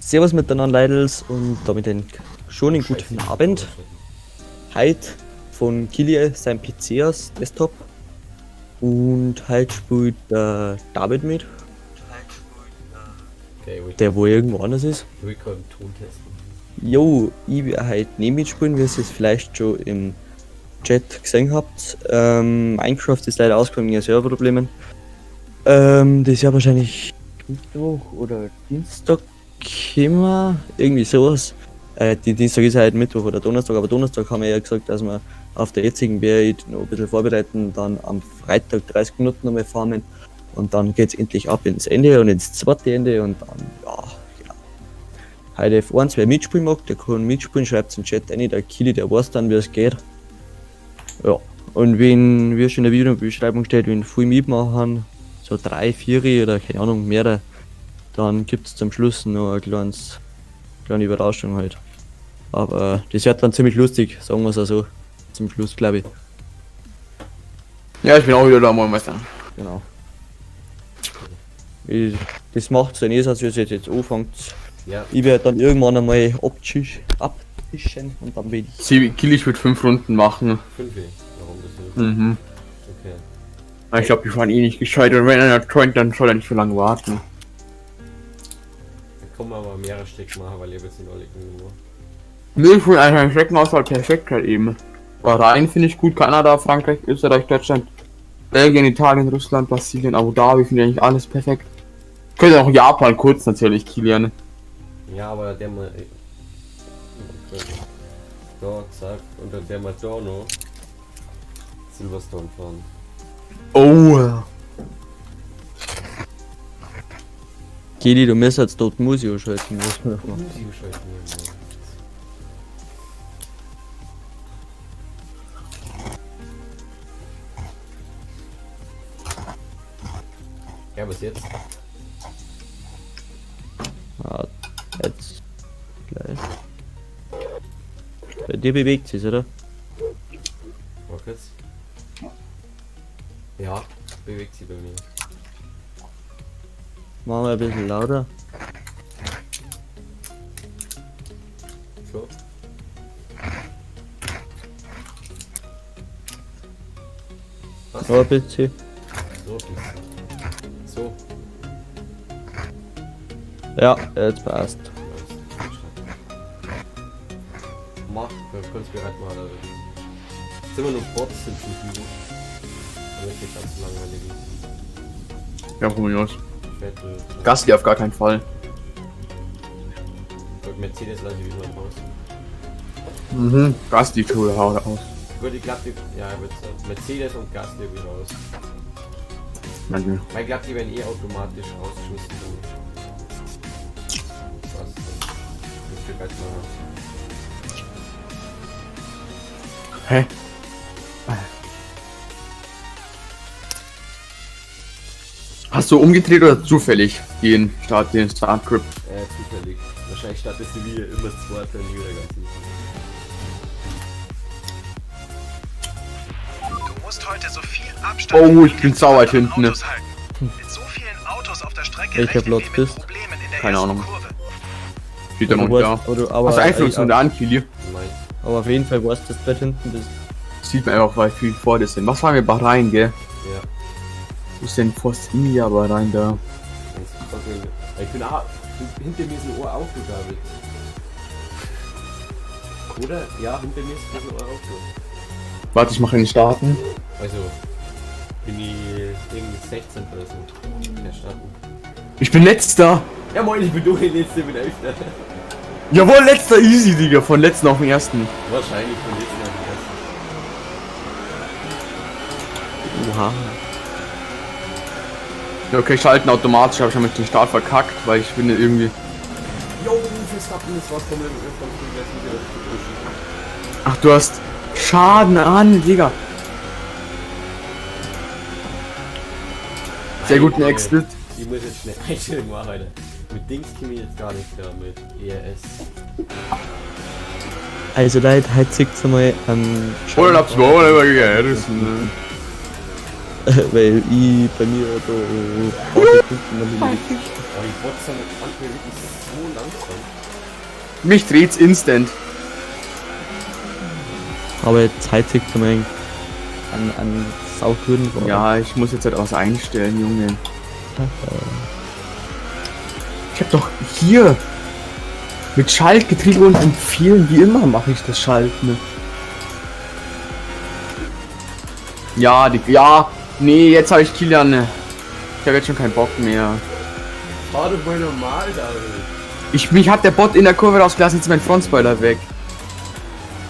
Servus miteinander, Leidels, und damit einen schönen guten Scheiße. Abend. Heute von Kili sein PC aus, Desktop. Und heute spielt der David mit, Okay, we, der wo irgendwo anders ist. we können Ton testen. Jo, ich werde heute nicht mitspielen, wie ihr es vielleicht schon im Chat gesehen habt. Minecraft ist leider ausgefallen wegen Serverproblemen. Das ist ja wahrscheinlich Mittwoch oder Dienstag gekommen, irgendwie sowas. Die Dienstag ist ja halt Mittwoch oder Donnerstag, aber Donnerstag haben wir ja gesagt, dass wir auf der jetzigen Welt noch ein bisschen vorbereiten, dann am Freitag 30 Minuten nochmal farmen und dann geht's endlich ab ins Ende und ins zweite Ende und dann, ja, genau. Heute F1, wer mitspielen mag, der kann mitspielen, schreibt in den Chat rein, der Kili, der weiß dann, wie es geht. Ja, und wenn, wie schon in der Videobeschreibung steht, wenn viel mitmachen, so drei, vier oder keine Ahnung, mehrere, dann gibt es zum Schluss noch eine kleine Überraschung halt. Aber das wird dann ziemlich lustig, sagen wir es also. Zum Schluss, glaube ich. Ja, ich bin auch wieder da, moin Meister. Genau. Ich, das macht es dann eh, als ihr jetzt anfangt. Ja, Ich werde dann irgendwann einmal abtischen und dann bin ich. Kili wird 5 Runden machen. 5. Warum das nicht? Mhm. Okay. Ich glaube, die fahren eh nicht gescheit und wenn einer joint, dann soll er nicht so lange warten. Dann kann man aber mehrere Strecken machen, weil ich hab jetzt nicht alle irgendwo. Nee, ich finde einfach Streckenauswahl perfekt halt eben. Bahrain finde ich gut, Kanada, Frankreich, Österreich, Deutschland, Belgien, Italien, Russland, Brasilien, Abu Dhabi, finde ich eigentlich alles perfekt. Könnte auch Japan kurz natürlich, Kilian. Ja, aber der mal. Okay. Da, zack. Und dann der mal da noch Silverstone fahren. Oh. Kili, du musst jetzt dort Musik schalten, was wir machen. Musik schalten hier mal. Ja, was jetzt? Ah, jetzt gleich. Bei dir bewegt sich, oder? Warte kurz. Ja, bewegt sich bei mir. Machen wir ein bisschen lauter. So. Was? Noch ein bisschen. So, ein bisschen. So. Ja, jetzt passt. Mach, wir können es bereit machen. Also. Jetzt immer nur Bots hinzufügen. Damit es nicht ganz so langweilig ist. Ja, von mir aus. Vettel. Gasly auf gar keinen Fall. Gut, Mercedes lasse ich wieder raus. Mhm. Gasly tue haut aus. Gut, ich glaube, die. Ja, ich würde sagen. Mercedes und Gasly wieder raus. Danke. Weil ich glaube, die werden eh automatisch rausgeschmissen. Dann. Was? Muss ich bereit machen. Hä? Hast du umgedreht oder zufällig den Start, den Startgrip? Zufällig. Wahrscheinlich startet sie wie immer zweiter und wieder ganz hinten. Du musst heute so viel Abstand Oh, wie ich bin möglich zu sauweit anderen hinten, ne? Autos halten. Mit so vielen Autos auf der Strecke Welcher rechnen Platz wir mit bist? Problemen in der Keine ersten Ahnung. Kurve. Steht da noch Du nicht da. weißt, oder, aber, Hast du Einfluss an, Kili? Nein. aber auf jeden Fall weißt du, dass du weit hinten bist. Sieht man einfach, weil viel vor dir sind. Was haben wir Bahrain, gell? Ja. Wo ist denn Force India Bahrain da? Ich bin auch. Hinter mir ist ein Ohr-Auto, David. Oder? Ja, hinter mir ist ein Ohr-Auto. Warte, ich mache den Starten. Also, bin ich irgendwie 16 oder so. Der starten. Ich bin letzter! Ja moin, ich bin durch, der letzte, ich bin 11. Jawohl, letzter easy, Digga. Von letzten auf den ersten. Wahrscheinlich von letzten auf den ersten. Oha. Ja, okay, schalten automatisch, habe ich damit den Start verkackt, weil ich bin irgendwie. Jo, Verstappen ist was komplett von wieder Ach, du hast Schaden an, Digga. Sehr guten Exit. Ich muss jetzt schnell Einstellung machen, Alter. Mit Dings komme ich jetzt gar nicht klar, mit ERS. Also Leute, heute sieht's einmal Urlaubs- Weil ich bei mir da ein paar Sekunden dann wieder Oh, die Bots sind manchmal wirklich so langsam. Mich dreht's instant. Aber jetzt heute kann man an sauguten Fahrer. Ja, ich muss jetzt halt was einstellen, Junge. Ich hab doch hier mit Schaltgetriebe und empfehlen, wie immer mache ich das Schalten. Ja, die, ja, nee, jetzt habe ich Kilian. Ich habe jetzt schon keinen Bock mehr. Fahr doch mal normal, David. Mich hat der Bot in der Kurve rausgelassen, jetzt ist mein Frontspoiler weg.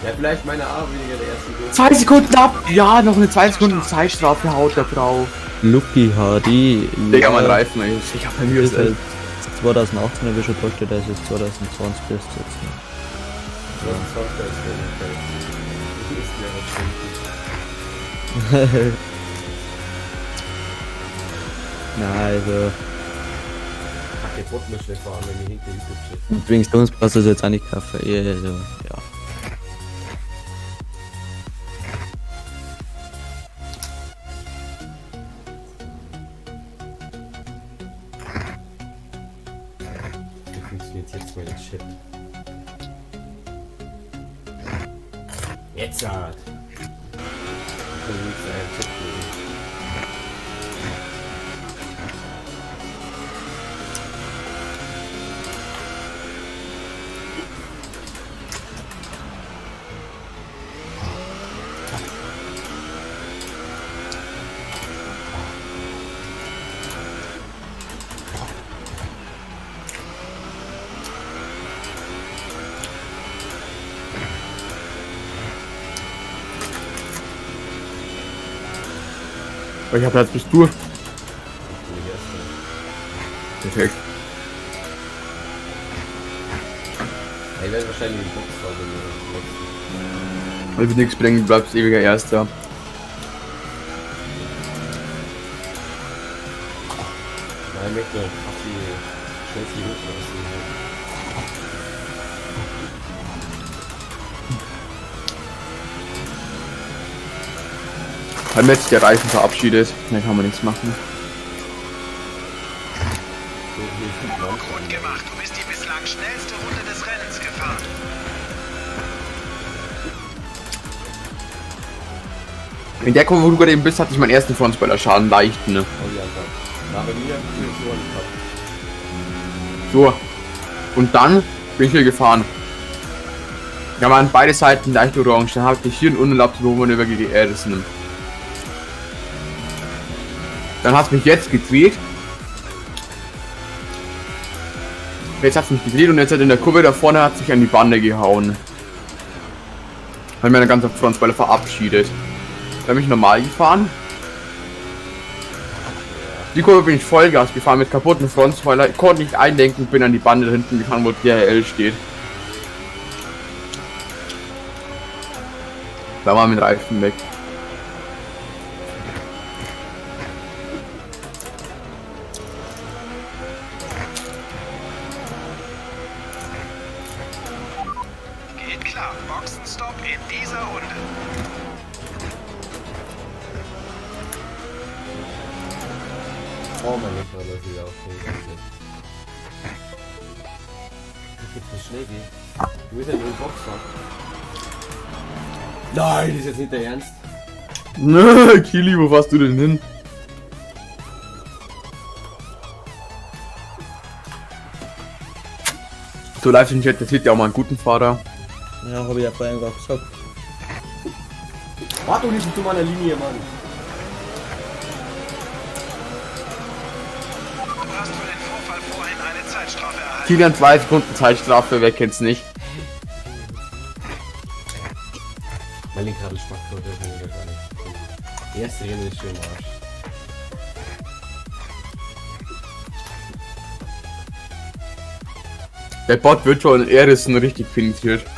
Ja, vielleicht meine A weniger der ersten Kurve. 2 Sekunden ab! Ja, noch eine 2 Sekunden Zeitstrafe haut da drauf. Lucky HD. Digga, mein Reifen, ey. Ich hab bei mir Ist ist halt 2018 habe ich schon dargestellt, also ist 2020 bis jetzt. Ne? 2020 ist der okay. Ist mir auch schon. Nein, also. Kacke, Bot muss schnell fahren, wenn ich hinter YouTube steht. Übrigens, bei uns passt das jetzt auch nicht kaufen. Ja, also, ja. Wie funktioniert jetzt mal der Chat? Jetzt hat! Ich kann nichts einen Chat lesen. Welcher Platz bist du? Ich bin der Erste. Perfekt. Ja, ich werde wahrscheinlich die Box fahren in der nächsten. Weil wird nichts bringen, du bleibst ewiger Erster. Nein, ich möchte noch auf die schnellste Route rausnehmen. Haben jetzt der Reifen verabschiedet. Dann kann man nichts machen. So, hier ist langsam. Gut gemacht, du bist die bislang schnellste Runde des Rennens gefahren. In der Kurve, wo du gerade eben bist, hatte ich meinen ersten Frontspoiler-Schaden leicht, ne? Oh ja, Gott. Na, bei mir hab ich schon gehabt. So. Und dann bin ich hier gefahren. Da waren beide Seiten leicht orange. Dann habe ich hier einen unerlaubten Überholmanöver gegen Edison. Dann hat es mich jetzt gedreht. Jetzt hat es mich gedreht und jetzt hat in der Kurve da vorne hat sich an die Bande gehauen. Hat meine ganze Frontspoiler verabschiedet. Dann bin ich normal gefahren. Die Kurve bin ich Vollgas gefahren mit kaputten Frontspoiler. Ich konnte nicht einlenken, bin an die Bande da hinten gefahren, wo DHL steht. Da war mein Reifen weg. Geht klar, Boxenstopp in dieser Runde. Oh, mein Lenkrad läuft wieder auf. Jetzt muss schnell gehen. Du bist ja nur in Box fahren. Nein, das ist jetzt nicht der Ernst. Nö, Kili, wo fährst du denn hin? So, live im Chat, das sieht ja auch mal einen guten Fahrer. Ja, habe ich ja vorhin gerade gesagt. Warte doch nicht zu meiner Linie, Mann. Du hast für den Vorfall vorhin eine Zeitstrafe erhalten. Kilian 2 Sekunden Zeitstrafe, wer kennt's nicht? Mein Lenkrad ist spackt heute, das ist gar nicht. Erste Rennen ist schon im Arsch. Der Bot wird schon in Erissen richtig penetriert. Okay,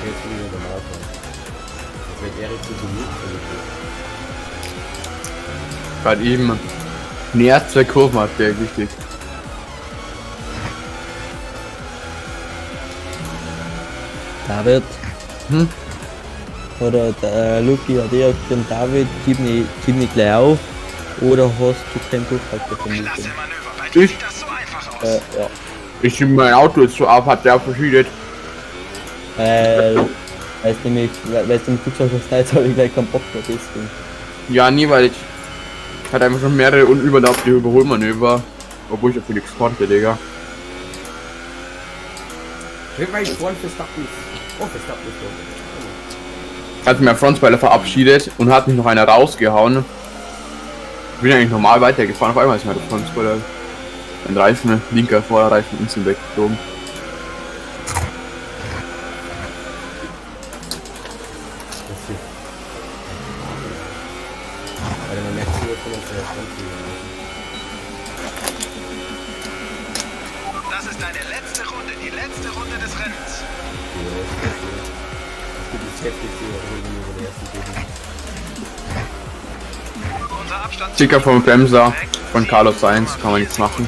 jetzt bin ich wieder normal fahren. Jetzt wird Erik zu gut Gerade eben. Näher zwei Kurven hat der richtig. David, Hm? Oder der Luki hat eh geschrieben, David, gib nicht gleich auf. Oder hast du kein Durchhaltevermögen? Klasse Manöver. Bei dir Ich- sieht das so einfach aus. Ja. Ich schiebe mein Auto jetzt so ab, hat der verschiedet. Weil, weißt nämlich, weil du gesagt hast, nein, jetzt habe ich gleich keinen Bock mehr, deswegen. Ja, nie, weil ich hatte einfach schon mehrere unüberlappte Überholmanöver. Obwohl ich dafür nichts konnte, Digga. Wie weit vorn Verstappen ist. Oh, Verstappen ist vorn. Hat mir Frontspoiler verabschiedet und hat mich noch einer rausgehauen. Bin eigentlich normal weitergefahren. Auf einmal ist mir der Frontspoiler ein Reifen, linker Vorderreifen instant weggeflogen. Das hier. Weil man merkt nur von uns der Front. Das ist deine letzte Runde, die letzte Runde des Rennens. Es gibt das heftigste Überholmanöver der ersten Kurve. Unser Abstand zum Sticker vom Bremser von Carlos Sainz, kann man nichts machen.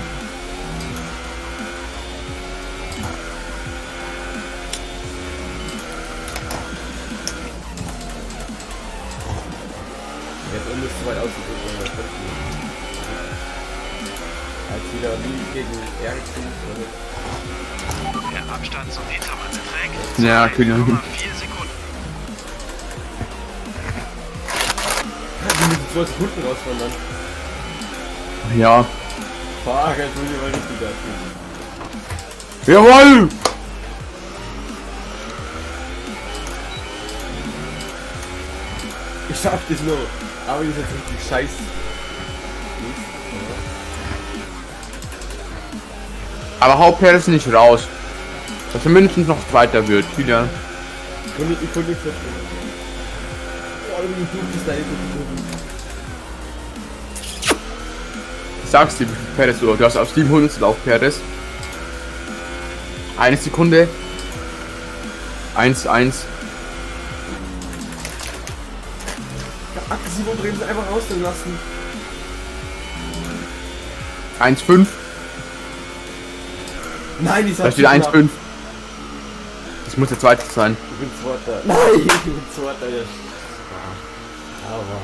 Ich hab irgendwas zu weit ausgedrückt, wenn man Front. Als wieder wie gegen Ericsson. oder? Der Abstand zum Hintermann beträgt Ja, Kühler. 2,4 Sekunden. Die müssen 2 Sekunden rausfahren dann. Ja. Fuck, jetzt muss ich mal richtig Gas geben. Jawoll! Ich schaff das nur. Aber das ist jetzt richtig scheiße. Mist, Aber hau Perez nicht raus. Dass er mindestens noch Zweiter wird. Wieder. Ich konnte nichts verstehen. Boah, wie du bist da jetzt. Ich sag's dir, wie viel Perez du hast auf 700 auf Perez. Eine Sekunde. 1, 1. Aggressiv und Bremsen einfach rauslassen. 1, 5. Nein, ich Da steht 1, 5. Das muss der zweite sein. Ich bin Zweiter. Nein, ich bin Zweiter. Ja. Aber.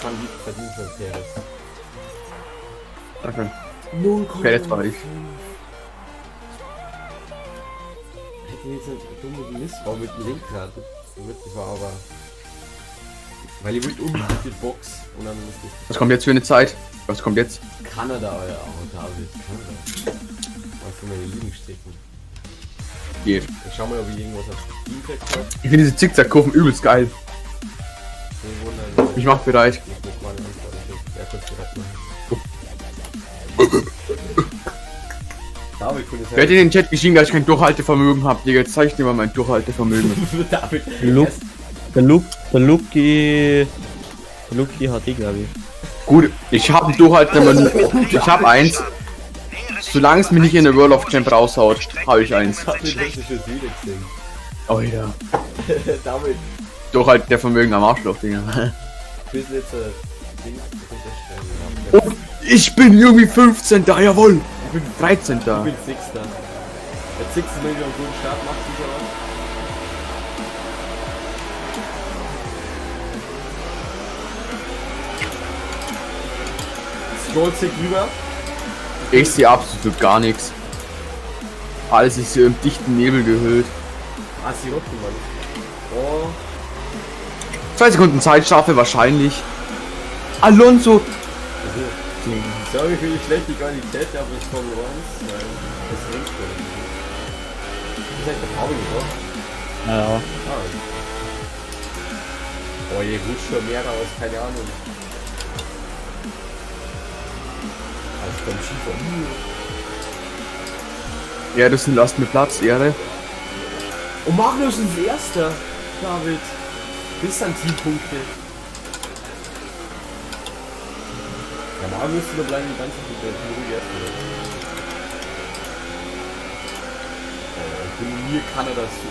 Verdient, verdient von Perez. Danke. 0, Perez war ich. Hätte jetzt einen dummen Missbau mit dem Lenkrad. Wirklich war aber. Weil ich wollte unbedingt die Box und dann musste ich. Was kommt jetzt für eine Zeit? Was kommt jetzt? Kanada, euer oh, David, Kanada. Was für meine Lieblingsstrecken. Geht. Ich schau mal, ob ich irgendwas auf Steam gekriegt habe. Ich finde diese Zickzack-Kurven übelst geil. Nee, wundern. Ich mach bereit. Ich muss mal eine Antwort. Ja, kurz bereit machen. David, cool, Wer hat in den Chat geschrieben, dass ich kein Durchhaltevermögen habe? Digga, jetzt zeig ich dir mal mein Durchhaltevermögen. David, Luke, der Luki HD, glaube ich. Gut, ich habe ein Durchhaltevermögen. Ich habe eins. Solange es mir nicht in der World of Champ raushaut, habe ich eins. David, das ist schon Süd gesehen. Oh ja. David, Durchhaltevermögen am Arschloch, Digga. bist jetzt Ding, das ist Oh, ich bin irgendwie 15. Jawohl. Ich bin 13. Ich bin Sechster. Der Sechster ist wieder einen guten Start, macht sicher was. Scroll sich rüber. Ich sehe absolut gar nichts. Alles ist hier im dichten Nebel gehüllt. Ah, sie rocken, Mann. Oh, 2 Sekunden Zeitstrafe wahrscheinlich. Alonso. sorry für die schlechte Qualität, aber es Formel 1, weil es hängt schon. Das ist eigentlich der Fabian, oder? Ja. Ah. Oh, je rutscht schon mehr raus, keine Ahnung. Also beim Skifahren. Ja, das sind lasst mir Platz, Ehre. Oh, Magnus ist Erster! David. Bis dann Teampunkte. Ja, Magnus da bleiben die ganze Zeit der ruhig Erster. Oh, ich bin nie Kanada so,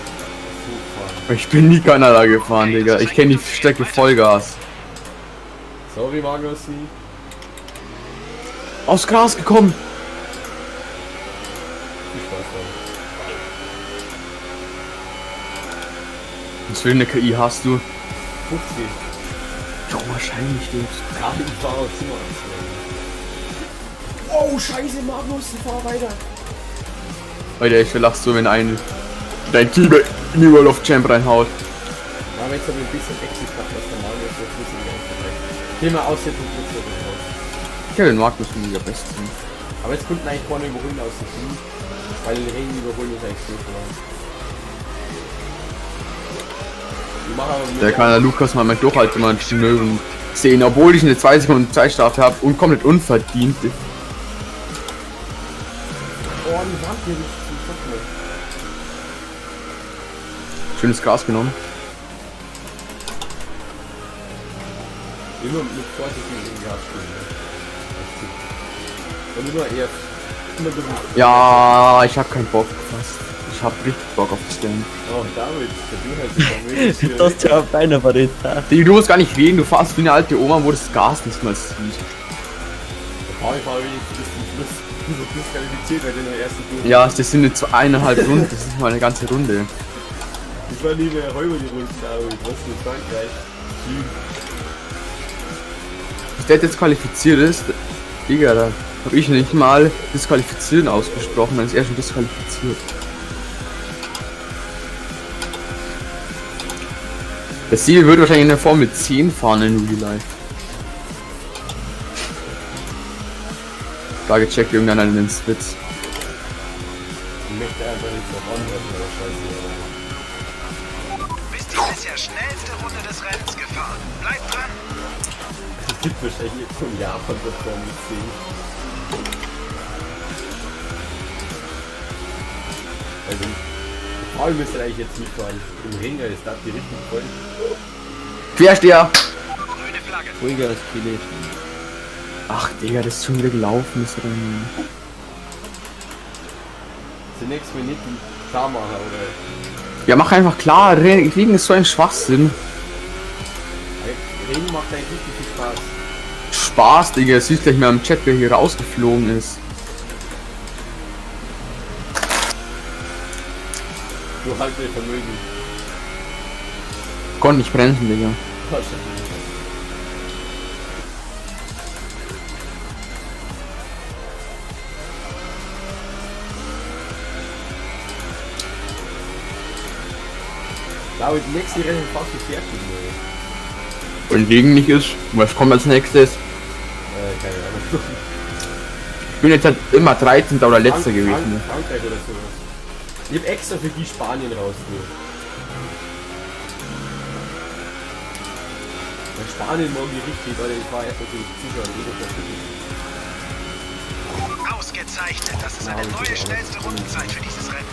so gefahren. Ich bin nie Kanada gefahren, Digga. Ich kenne die Strecke Vollgas. Sorry, Magnussen. Aufs Gras gekommen. Viel Spaß dann. Was für eine KI hast du? 50. Ja, wahrscheinlich, Digga. Ja, ich fahr auf 87. Oh, scheiße, Magnus, fahr weiter. Alter, ich lach so, wenn ein dein Team in die World of Champ reinhaut. Ja, aber jetzt habe ich ein bisschen Exit gehabt, was der Magnus jetzt ein bisschen mehr Thema Aussetzung kriegst du raus. Ich glaube, den Magnus finde ich am besten. Aber jetzt konnten eigentlich vorne überholen aus dem Team. Weil den Regen überholen ist eigentlich so schwer. Die machen aber mit Da kann der Lukas mal mit durchhalten, mal Möwen sehen, obwohl ich eine 2 Sekunden Zeitstrafe habe und komplett unverdient. Oh, die Wand hier ist zum Zocken. Schönes Gras genommen. Immer mit Vorsicht mit dem Gas spielen, ne? Das ist gut. Und immer eher. Immer ein bisschen. Ja, ich hab keinen Bock fast. Ich hab richtig Bock auf das Game. Oh, David, der Durchhaltevermögen ist hier. Das ist ja beinahe verrückt. Digga, du musst gar nicht reden, du fährst wie eine alte Oma, wo das Gas nicht mal sieht. Der Fabi war wenigstens bis zum Schluss so disqualifiziert, weil der in der ersten Tour. Ja, das sind jetzt 1,5 Runden, das ist mal eine ganze Runde. Ich war nie mehr Räuber die Runden, David. Was mit Frankreich? Bis der jetzt qualifiziert ist, Digga, da hab ich nicht mal disqualifizieren ausgesprochen, dann ist er schon disqualifiziert. Das Ziel wird wahrscheinlich in der Formel 10 fahren in Real Life. Da gecheckt irgendeiner den Witz. Ich möchte einfach nicht drauf antworten, aber scheiße. Bist die bisher schnellste Runde des Rennens gefahren. Bleib dran. Es gibt wahrscheinlich irgendwo in Japan der Formel 10. Also, Paul müsste eigentlich jetzt mitfahren. Im Ringer ist das die richtig voll. Quersteher! Grüne Flagge. Vollgas, Kili. Ach Digga, das ist schon wieder gelaufen, das Rennen. Zunächst mal nicht die Klarmacher, oder? Ja, mach einfach klar, Regen ist so ein Schwachsinn. Regen macht eigentlich richtig viel Spaß. Spaß, Digga, es siehst gleich mal im Chat, wer hier rausgeflogen ist. Du halt dein Vermögen. Konnte nicht bremsen, Digga. Wahrscheinlich. David, nächste Rennen fast du fertig, ne? Wenn Regen nicht ist, was kommt als nächstes? Keine Ahnung. Ich bin jetzt halt immer 13. oder letzter gewesen. Ne? Frankreich oder sowas. Ich hab extra für die Spanien rausgeholt. Weil Spanien morgen die richtig, weil ich war erst natürlich sicher und ich hab Ausgezeichnet. Das ist eine neue schnellste Rundenzeit für dieses Rennen.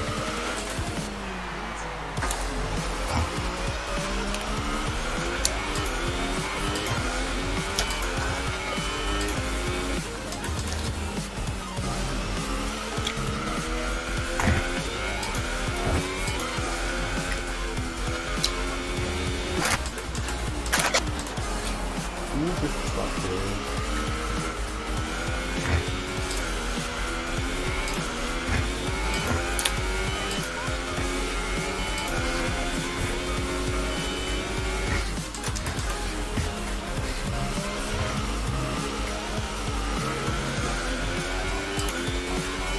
Du bist schwach, ey.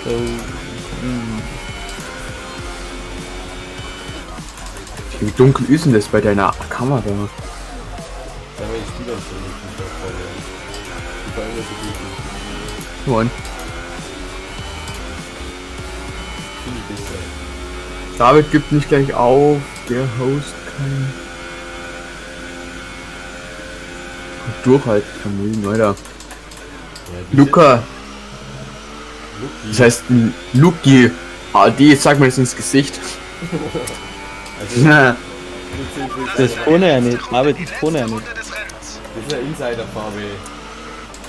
So. Hm. Wie dunkel ist denn das bei deiner Kamera? Da haben wir die Spieler schon nicht mehr voll, ey. Die war immer so gut. Moin. Finde ich besser. David gibt nicht gleich auf, der Host kann. Durchhaltevermögen, Alter. Ja, die Luca, Luki. das heißt Luki. AD, sag mir das ins Gesicht. Also, das Das kann er ja nicht. David, das kann er ja nicht. Runde des Rennens. Das ist eine Insider-Farbe.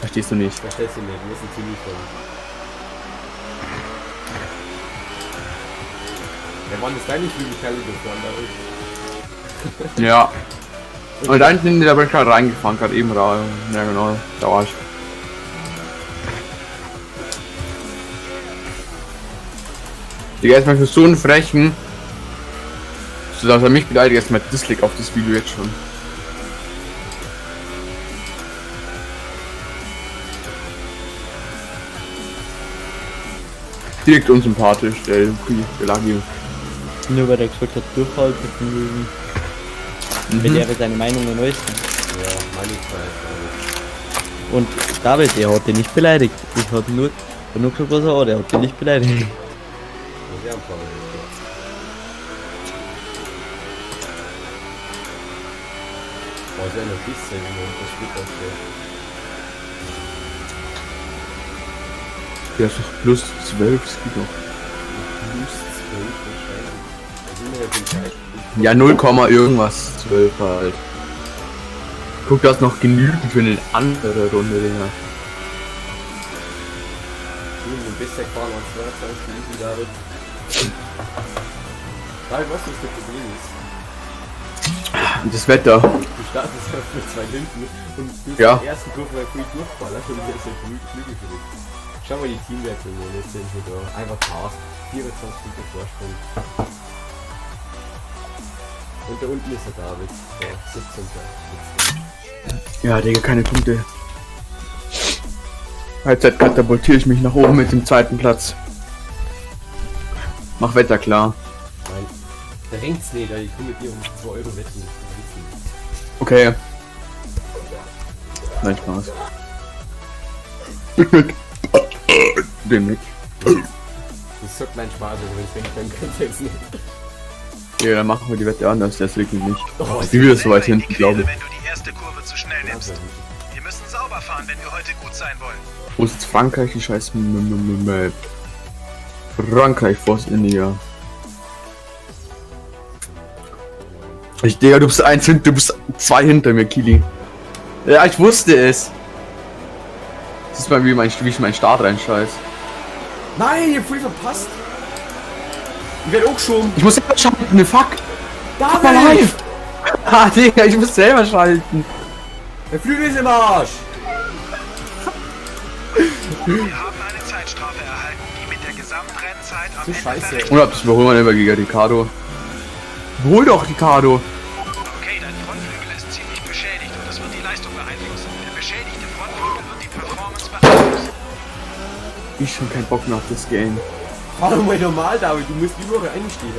Verstehst du nicht. Verstehst du nicht, wir müssen ziemlich kommen. Ja, wann ist deine Flügelkerle gefahren, David? Ja. Und dann sind die da bin ich gerade reingefahren, gerade eben raus. Ja genau, da war ich. Digga, erstmal für so einen frechen So, dass er mich beleidigt, erstmal Dislike auf das Video jetzt schon. Direkt unsympathisch, der Luki, der Lagi. Nur weil er gesagt hat, durchhalten, wenn er seine Meinung äußern. Ja, meine Zeit, glaube ich. Und David, er hat dich nicht beleidigt. Ich hab nur gesagt, was er hat. Er hat dich nicht beleidigt. Das ist ja ein paar Boah, ist ja noch bisschen, das spielt auch hier. Der ist doch plus 12, das geht doch. Plus 12 wahrscheinlich. Da sind wir ja schon gleich. Ja, 0, irgendwas 12 halt. Guck, das noch genügend für eine andere Runde, Digga. Du bist ja gefahren an 22 Minuten, David. David, weißt du, was das Problem ist? Und das Wetter. Du startest ja mit zwei hinten und du Ja. in der ersten Kurve mal früh durchballert und jetzt der Flügel für dich. Schau mal die Teamwertung an, jetzt sind wir da. Einfach Chaos. 24 Punkte Vorsprung. Und da unten ist der David. Der 17. 17. Ja, Digga, keine Punkte. Halbzeit katapultiere ich mich nach oben mit dem zweiten Platz. Mach Wetter klar. Nein. Da ringt's nicht, ich komm mit dir um 2 Euro wetten. Da ringt's nicht. Okay. Nein, Spaß. Big Mac. Den Mac. Das sagt mein Spaß, also wenn es ringt, dann könnt ihr jetzt nicht. Ja, dann machen wir die Wette anders, deswegen nicht. Oh, Ich bin wieder so weit Selber in hinten, die glaube Quere, ich. wenn du die erste Kurve zu schnell nimmst. Wir müssen sauber fahren, wenn wir heute gut sein wollen. Wo ist jetzt Frankreich? Die scheiß Map. Frankreich, Force India. Ich, Digga, du bist eins hinter, du bist zwei hinter mir, Kili. Ja, ich wusste es. Das ist mal, wie, mein, wie ich meinen Start reinscheiß. Nein, ich hab voll verpasst. Ich werd auch geschoben. Ich muss selber schalten, ne, fuck. David! Mal live. Ah, Digga, ich muss selber schalten. Der Flügel ist im Arsch! Wir haben eine Zeitstrafe erhalten, die mit der Gesamtrennzeit am So Ende scheiße. verrechnet Oder das überholen wir immer gegen Ricardo. Hol doch Ricardo. Okay, dein Frontflügel ist ziemlich beschädigt und das wird die Leistung beeinflussen. Der beschädigte Frontflügel wird die Performance beeinflussen. Ich schon keinen Bock mehr auf das Game. Fahr doch mal normal, David, du musst überall einstehen.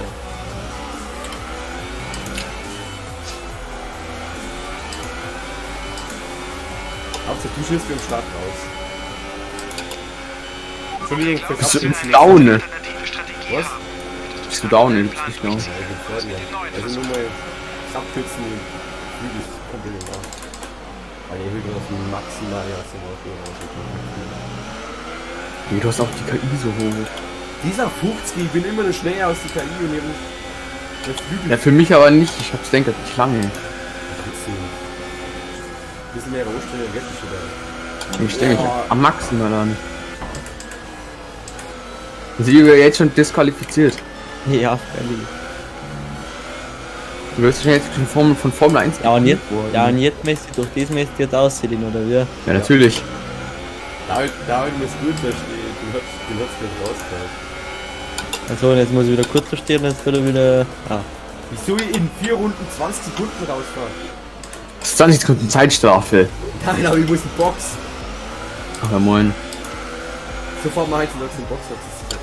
Hauptsache, du schießt beim Start raus. Entschuldigung, Bist du Glaubst du, down, ne? alternative Strategie Was? haben? Bist du down, ne? Du bist nicht down. Ja, ich bin vor dir. Also nur mal abkürzen, den Flügel ist komplett im Arsch. Weil ich will das maximal aus dem Auto rausbekommen. Nee, du hast auch die KI so hoch. Dieser 50, ich bin immer noch schneller aus der KI und ich hab der Flügel Ja, für mich aber nicht. Ich hab's denke nicht lange. trotzdem. Bisschen mehr Rohstelle wird schon da. Ich stelle mich am maximal an. Also ich werde jetzt schon disqualifiziert. Ja, freilich. Du wirst schon jetzt schon von Formel 1 Ja, und jetzt, worden. ja, und jetzt möchte ich durch das möchte ich jetzt aussehen, oder wie? Ja, natürlich. David, David muss gut verstehen, du hast gleich rausgehauen. Also, und jetzt muss ich wieder kurz verstehen, jetzt wird er wieder. Ah, Wieso ich in 4 Runden 20 Sekunden rausfahren? Das ist 20 Sekunden Zeitstrafe. Nein, aber ich muss in die Box. Ach ja, moin. Sofort mal eins und in die Box das ist sicher.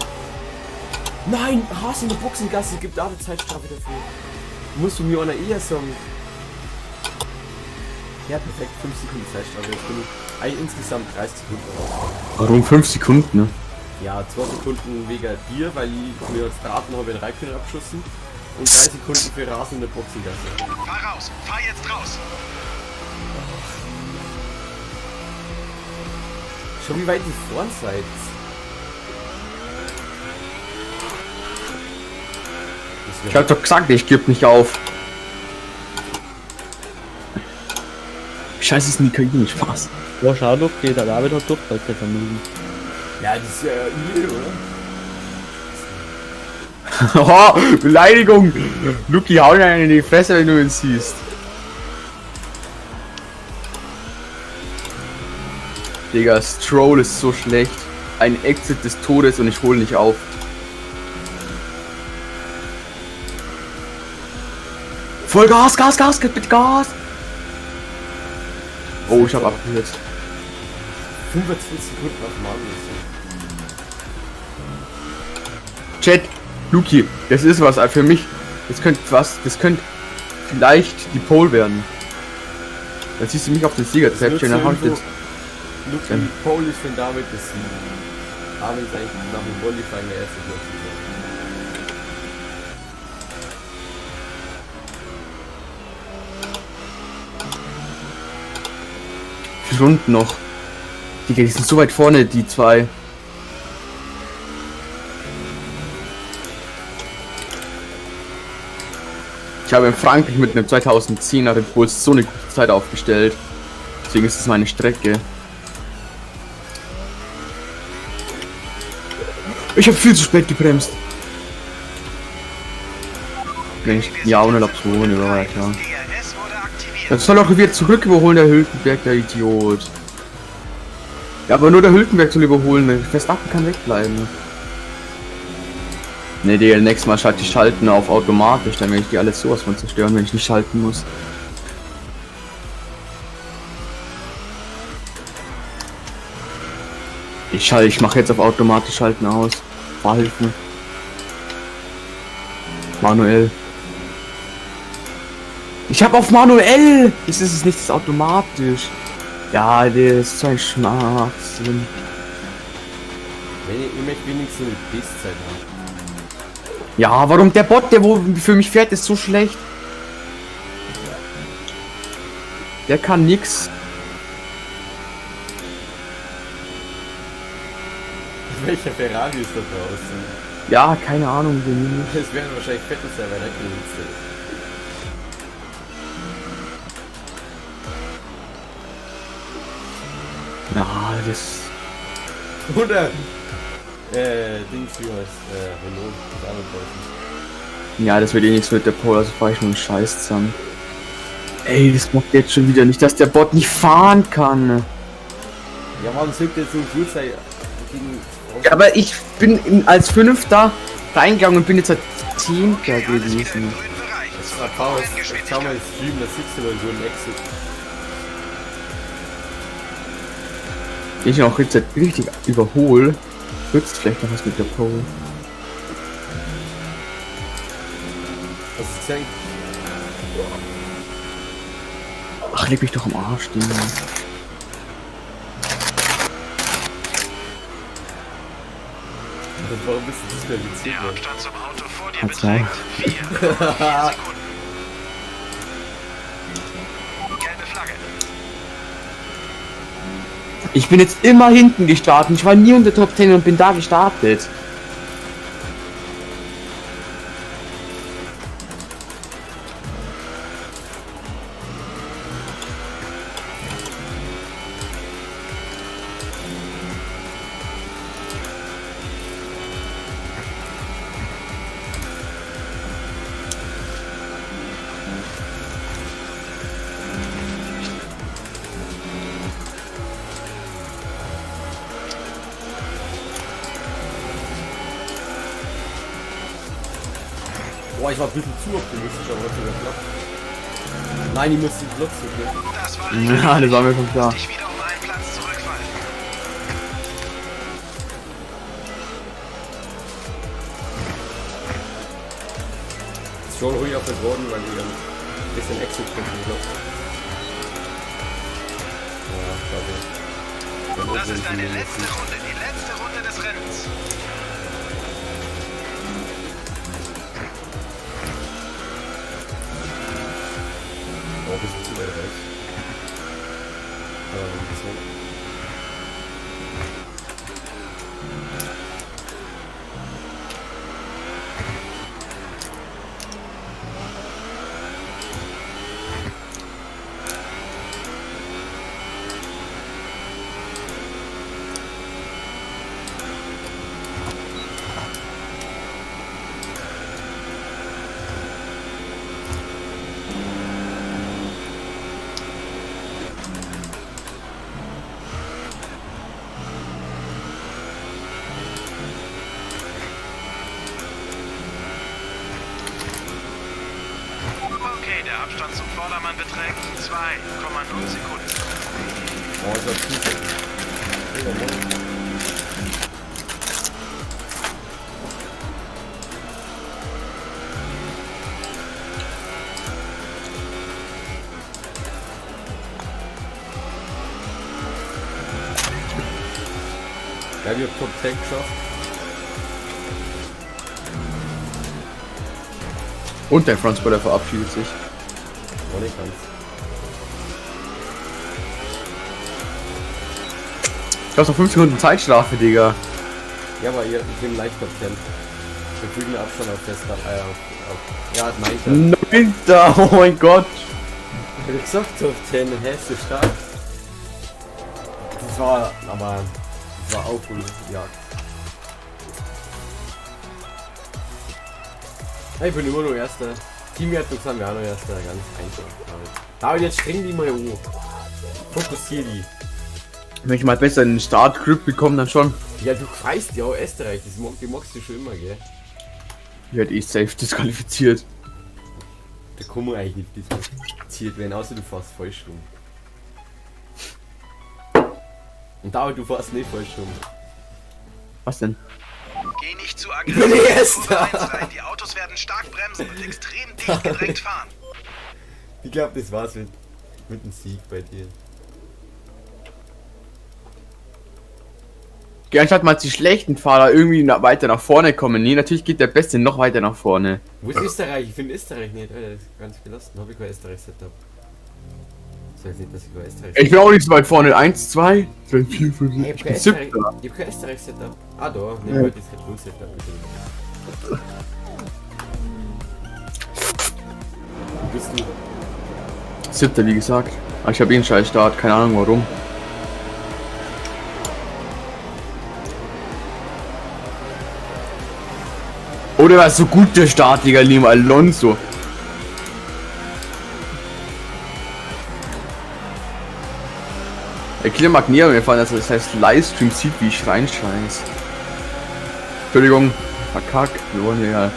Nein, Haas in der Boxengasse gibt auch eine Zeitstrafe dafür. Musst du mir einer eher sagen. Ja, perfekt, 5 Sekunden Zeitstrafe. Jetzt bin ich eigentlich insgesamt 30 Sekunden raus. Warum 5 Sekunden, ne? Ja, 2 Sekunden wegen dir, weil ich mir als Daten habe den Raikkonen abgeschossen. Und 3 Sekunden für Rasen in der Boxengasse. Fahr raus, fahr jetzt raus. Schau, wie weit ihr vorn seid. Ich hab doch gesagt, ich geb nicht auf. Scheiße, ist denn die KI nicht Spaß. ja, schau doch, okay, der David hat Durchhaltevermögen. Ja, das ist ja übel, oder? Oh, Beleidigung! Luki, hau dir einen in die Fresse, wenn du ihn siehst. Digga, Stroll ist so schlecht. Ein Exit des Todes und ich hole nicht auf. Voll Gas, Gas, Gas, gib bitte Gas! Oh, ich hab abgekürzt. 25 Sekunden auf Magnussen. Chat, Luki, das ist was für mich. Das könnte was, das könnte vielleicht die Pole werden. Dann siehst du mich auf den Siegertreppchen, dann hau ich jetzt. Luki, Pole ist für David das Sieg. David ist eigentlich nach dem Qualifying der erste Platz. Wie viele Runden noch? Digga, die sind so weit vorne, die zwei. Ich habe in Frankreich mit einem 2010er Red Bull so eine gute Zeit aufgestellt. Deswegen ist es meine Strecke. Ich habe viel zu spät gebremst. Wenn ich, ja, ohne Laps über, ja. Das DRS wurde aktiviert. Das soll auch wieder zurück überholen, der Hülkenberg, der Idiot. Ja, aber nur der Hülkenberg soll überholen. Verstappen kann wegbleiben. Ne, Digga, nächstes Mal schalte ich Schalten auf automatisch, dann werde ich die alles sowas von zerstören, wenn ich nicht schalten muss. Ich schalte, ich mache jetzt auf automatisch Schalten aus. Fahrhilfen. Manuell. Ich habe auf manuell! Ist es nicht, das ist automatisch. Ja, das ist so ein Schmerz. Wenn ich, ich möchte wenigstens eine Bestzeit haben. Ja, warum der Bot, der wo für mich fährt, ist so schlecht. Der kann nix. Welcher Ferrari ist da draußen? Ja, keine Ahnung, den Das wäre wahrscheinlich Vettel sein, weil der kleinste ist. Ja, das. Oder Dings, wie heißt, Renault, das andere draußen. Ja, das wird eh nichts mit der Pole, also fahr ich nur einen Scheiß zusammen. Ey, das macht jetzt schon wieder nicht, dass der Bot nicht fahren kann. Ja, warum sollte jetzt so gut sein gegen. Ja, aber ich bin als Fünfter reingegangen und bin jetzt als Zehnter Okay, alles wieder im gewesen. grünen Bereich. Das Zurück war zur Chaos. Jetzt schau mal Renngeschwindigkeit. den Stream, da siehst du mal so einen Exit. Ich auch jetzt richtig überhole, wird's vielleicht noch was mit der Pole. Was ist denn? Ach, leg mich doch am Arsch, Ding. Warum bist du disqualifiziert Der worden? Abstand zum Auto vor dir Hat's auch. beträgt 4,4 Sekunden. Gelbe Flagge. Ich bin jetzt immer hinten gestartet. Ich war nie unter Top 10 und bin da gestartet. Boah, ich war ein bisschen zu optimistisch, aber hat sogar geklappt. Nein, ich muss den Platz zurücknehmen. Das war Ja, das war mir schon klar. Dich wieder um einen Platz zurückfallen. Ist schon ruhig auf der Gordon, weil ich ein bisschen Exit kämpfen glaube. Ja, schade. Das ist deine letzte Runde, die letzte Runde des Rennens. Oh, ein bisschen zu weit raus. So. Abstand zum Vordermann beträgt 2,0 Sekunden. Oh, das war zu. Digga, moin. Ja, wir haben Top 10 geschafft. Und der Frontspoiler verabschiedet sich. Auch nicht ganz. Ich hab noch 5 Sekunden Zeitstrafe, Digga. Ja, aber ihr, ich bin leicht Top 10. Wir fügen Abstand auf Fest, auf, ja, 9. Neunter, oh mein Gott. Ich hab gesagt, Top 10, hä, ist so stark. Das war, aber, das war Aufholjagd. Ich bin immer noch Erster. Teamwertung sind wir auch noch Erster, ganz einfach. David, David, jetzt streng die mal an. Fokussier die. Wenn ich mal besser in den Startgrip bekomme, dann schon. Ja, du freist ja auch Österreich, das mag, die magst du schon immer, gell? Ich werde eh safe disqualifiziert. Da kann man eigentlich nicht disqualifiziert werden, außer du fährst falsch rum. Und David, du fährst nicht falsch rum. Was denn? Geh nicht zu bin aggressiv. in die Erster. Kurve 1 rein. Die Autos werden stark bremsen und extrem dicht gedrängt fahren. Ich glaube, das war's mit dem Sieg bei dir. Ja, anstatt mal die schlechten Fahrer irgendwie weiter nach vorne kommen. Nee, natürlich geht der Beste noch weiter nach vorne. Wo ist Österreich? Ich finde Österreich nicht, Alter, das ist ganz gelassen. Habe ich kein Österreich-Setup. Ich sag nicht, dass ich kein Österreich. Ich bin auch nicht so weit vorne. 1, 2, 3, 4, 5, Hey, 6, ich hab kein 7. Österreich, ich hab kein Österreich-Setup. Ah, da. Ne, ja. Das Red Bull-Setup. Bitte. Wo bist du? Siebter, wie gesagt. Aber ich habe eh einen scheiß Start, keine Ahnung warum. Oder war so gut der Start, Digga, neben Alonso. Der Killer mag näher mir fahren, also das heißt Livestream sieht, wie ich reinscheiß. Entschuldigung, verkackt, wir wollen hier ja.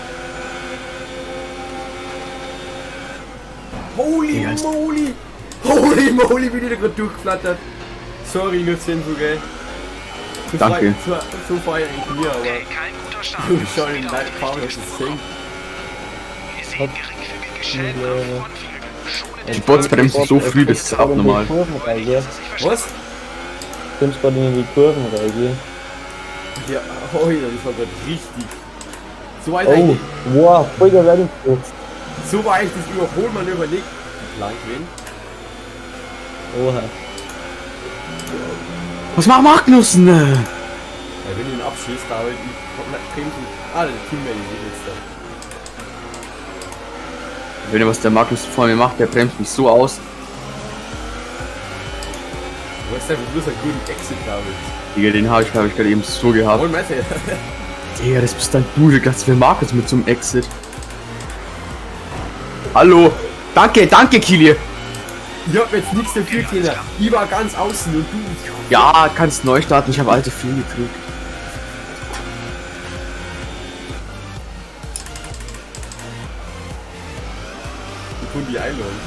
Holy Ja. moly! Holy moly, wie die da gerade durchgeflattert. Sorry, nur 10 so geil. So Danke. So, so fahr ich eigentlich mir, aber. Okay, kein guter Start. Du Wir müssen schau den wieder auf die Fahren, richtige das ist Spur 10. kommen. Wir sehen geringfügige Schäden am Frontflügel. Schone Die den Bots Fahrwerk. bremsen so früh, das ist abnormal. Kurven reingehen. Dass es sich verschlimmert. Was? Stimmt's gerade in die Kurven reingehen. Ja, oh ja, das war gerade richtig. So weit Oh, eigentlich, wow, voll der Reddingsplatz. so war eigentlich das Überholmanöver nicht geplant gewesen. Oha. Was macht Magnussen? Ja, wenn du ihn abschießt, David, ich komm nach Bremsen. Ah, der Teammate ist jetzt da. Wenn ihr was der Magnus vor mir macht, der bremst mich so aus. Du hast einfach bloß einen guten Exit, David. Digga, den habe ich, glaube ich, gerade eben so gehabt. Moin, Messe. Digga, das bist dann du, du kannst für Markus mit zum Exit. Hallo. Danke, danke, Kili. Ich hab jetzt nichts dafür, Kinder. Ich war ganz außen und du. Ja, kannst neu starten, ich habe alte viel gedrückt. Ich tun die einladen.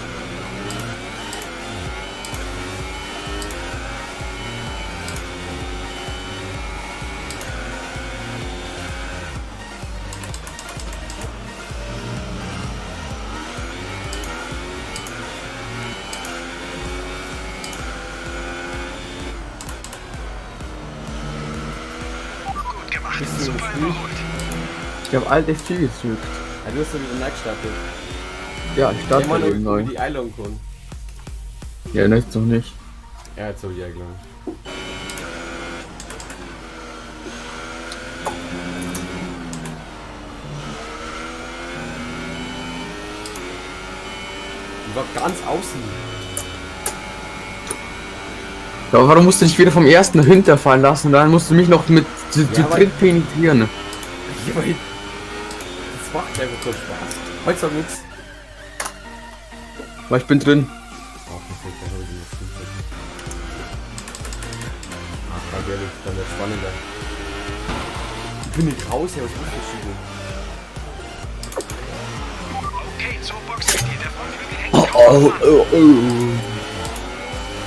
Gut gemacht. Bist du Super im Spiel? überholt. Ich habe alte viel gedrückt. Ja, du hast doch wieder neu gestartet. Ja, ich starte Ich meine, eben neu. die einladen kann. Ja, ne, noch nicht. Ja, jetzt hab ich eingeladen. Die war ganz außen. Ja, aber warum musst du dich wieder vom ersten hinterfallen lassen? Dann musst du mich noch mit zu Ja, aber- dritt penetrieren. Ja, weil das macht einfach keinen Spaß. Heute sag nix. Weil ich bin drin. Oh, perfekt, dann hab ich ihn jetzt nicht. Ach, ganz ehrlich, dann wird's spannender. Ich bin nicht raus, ja, was ist das Okay, zur Box mit dir. Der Frontflügel hängt. Oh, oh, oh.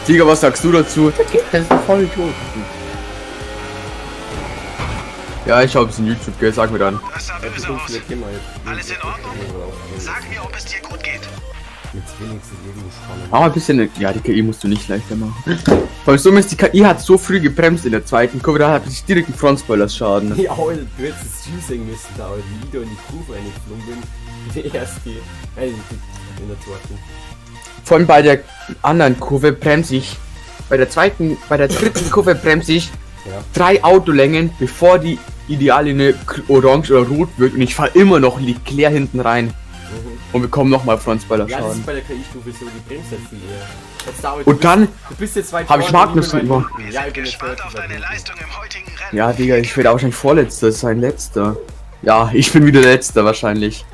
Tiger, was sagst du dazu? Das ist voll tot. Ja, ich schau ein bisschen YouTube, gell? Sag mir dann. Das sah Ja, böse du aus. vielleicht gehen wir jetzt. Alles in Ordnung? Sag mir, ob es dir gut geht. Mit wenigstens irgendwo spannend. Mach mal ein bisschen. Ja, die KI musst du nicht leichter machen. Weil so ist, die KI hat so früh gebremst in der zweiten Kurve, da hat sich direkt ein Frontspoiler-Schaden. Ja, Alter, du hättest das Stream sehen müssen, da, Alter, wie ich da in die Kurve reingeflogen bin. Die erste, in der zweiten. Vor allem bei der anderen Kurve bremse ich. Bei der zweiten, bei der dritten Kurve bremse ich Ja. 3 Autolängen, bevor die Ideallinie orange oder rot wird und ich fahre immer noch Leclerc hinten rein und bekomme nochmal Ja, das Frontspoiler-Schaden. ist bei der KI-Stufe so, die bremst halt viel eher. Jetzt, David, Und du dann bist, du bist jetzt weit hab ich vorne, Magnussen bin weit über. hinten. Wir Ja, sind ich bin jetzt gespannt relativ auf weit deine hinten. Leistung im heutigen Rennen. Ja, Digga, ich werde wahrscheinlich Vorletzter sein, letzter. Ja, ich bin wieder letzter wahrscheinlich.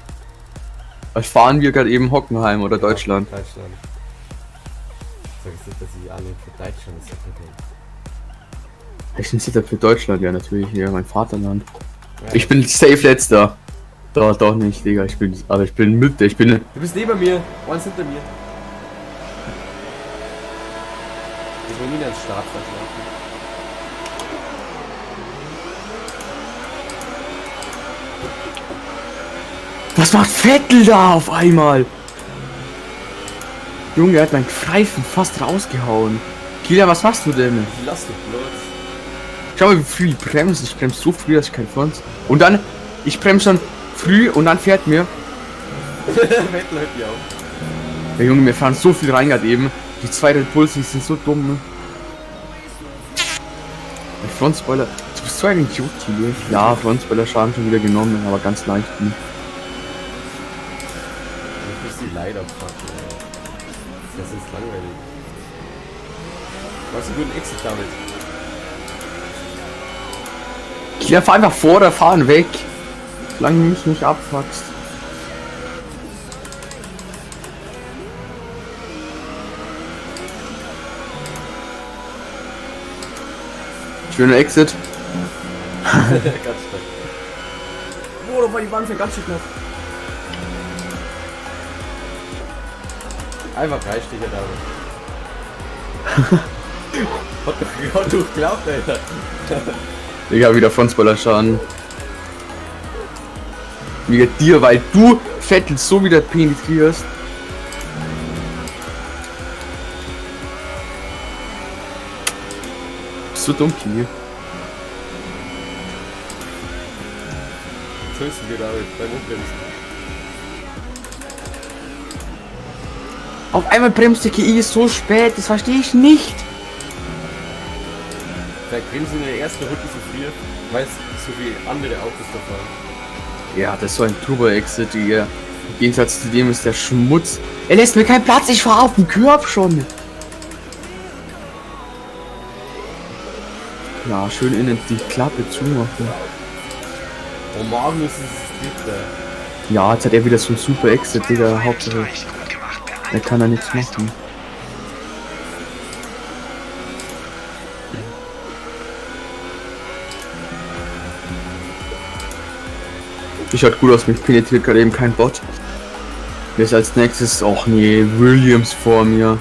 Was fahren wir gerade eben Hockenheim oder Deutschland? Ja, Deutschland. Sag jetzt nicht, dass ich alle für Deutschland sagen kann. Ich bin Setup für Deutschland, ja natürlich, ja, mein Vaterland. Ja, Ich bin safe letzter. Doch, doch nicht, Digga, ich bin, aber ich bin mit, ich bin, Du bist neben mir, eins hinter mir. Ich will nie einen Start verschlafen. Was macht Vettel da auf einmal? Junge, er hat meinen Pfeifen fast rausgehauen. Kilian, was machst du denn? Lass doch bloß. Schau mal, wie früh ich bremse. Ich bremse so früh, dass ich kein Front. Und dann, ich bremse schon früh und dann fährt mir. Vettel hört die auf. Der Junge, wir fahren so viel rein gerade eben. Die zwei Red Bulls, die sind so dumm. Ne? Ein Frontspoiler. Du bist so ein Idiot, Kilian. Ja, Frontspoiler-Schaden schon wieder genommen, aber ganz leicht. Ne? Ich muss die leider packen, ey. Das ist langweilig. Du hast einen guten Exit damit. Kilian, fahr einfach vor oder fahren weg. Solange du mich nicht abfuckst. Schöner Exit. Ganz stark. Oh, da war die Wand für ganz schön knapp. Einfach Reinsticher damit. Hat doch geglaubt, Alter. Digga, wieder Frontspoiler-Schaden. Wieder dir, weil du Vettel so wieder penetrierst. Bist du dumm, Kili? Was holst du dir damit beim Umbremsen? Auf einmal bremst die KI so spät, das verstehe ich nicht. Vielleicht bremsen in der ersten Runde so früh, weil es so viele andere Autos da fahren. Ja, das ist so ein Turbo-Exit, Digga. Im Gegensatz zu dem ist der Schmutz. Er lässt mir keinen Platz, ich fahre auf den Körb schon. Ja, schön innen die Klappe zumachen. Oh, Magnus ist das Dritte. Ja, jetzt hat er wieder so ein super Exit, Digga. Hauptsache, Meilenstein. Gut gemacht. er kann da nichts machen. Ich schaut gut aus, mich penetriert gerade eben kein Bot. Wer ist als nächstes? Och nee, Williams vor mir.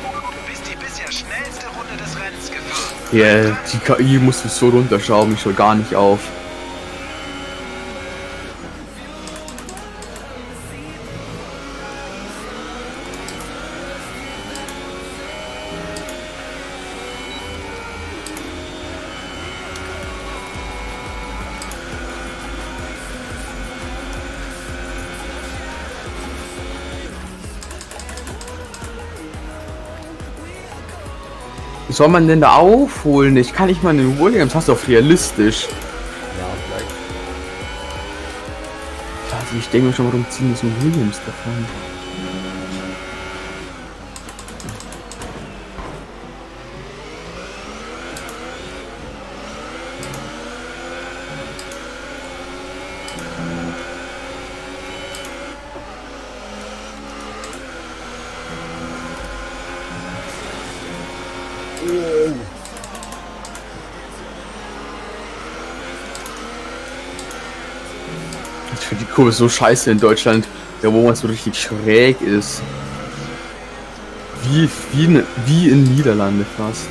Du bist die bisher schnellste Runde des Rennens gefahren. Ja, die KI musst du so runterschrauben, ich schau gar nicht auf. Wie soll man denn da aufholen? Ich kann nicht mal einen Williams. Hast du auf realistisch. Ja, vielleicht. Also ich denke mir schon, warum ziehen wir so einen Williams davon? Oh. Ich finde die Kurve so scheiße in Deutschland, ja, wo man so richtig schräg ist. Wie in Niederlande fast.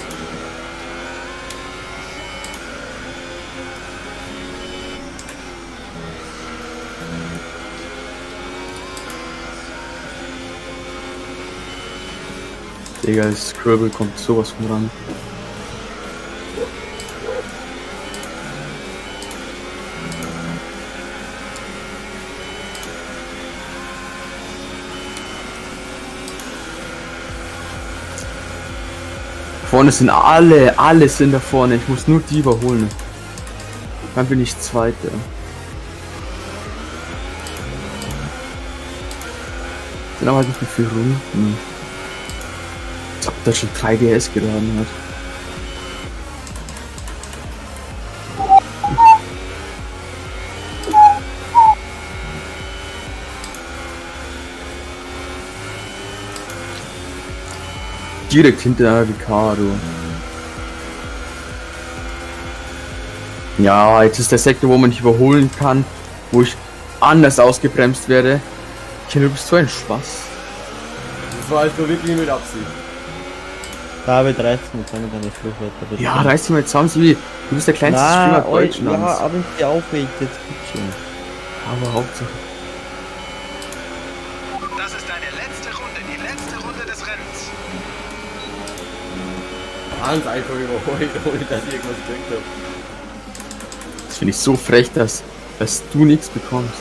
Digga, das Scribble kommt sowas von ran. Vorne sind alle, alle sind da vorne. Ich muss nur die überholen. Dann bin ich Zweiter. Sind aber halt nicht mehr viele Runden. Als ob der schon 3 GS geladen hat. Direkt hinter Ricardo. Ja, jetzt ist der Sektor, wo man nicht überholen kann, wo ich anders ausgebremst werde. Kinder, du bist so ein Spaß. Das war halt nur wirklich mit Absicht. David, reißt mir zusammen deine Fluchwörter, bitte. Ja, reiß dich mal zusammen, Sebi. Du bist der kleinste Na, Streamer Deutschlands. ja, aber ich aufregt, jetzt bitte. Aber Hauptsache. Das ist deine letzte Runde, die letzte Runde des Rennens. Ganz einfach überholt, ohne dass ich irgendwas gekriegt habe. Das finde ich so frech, dass du nichts bekommst.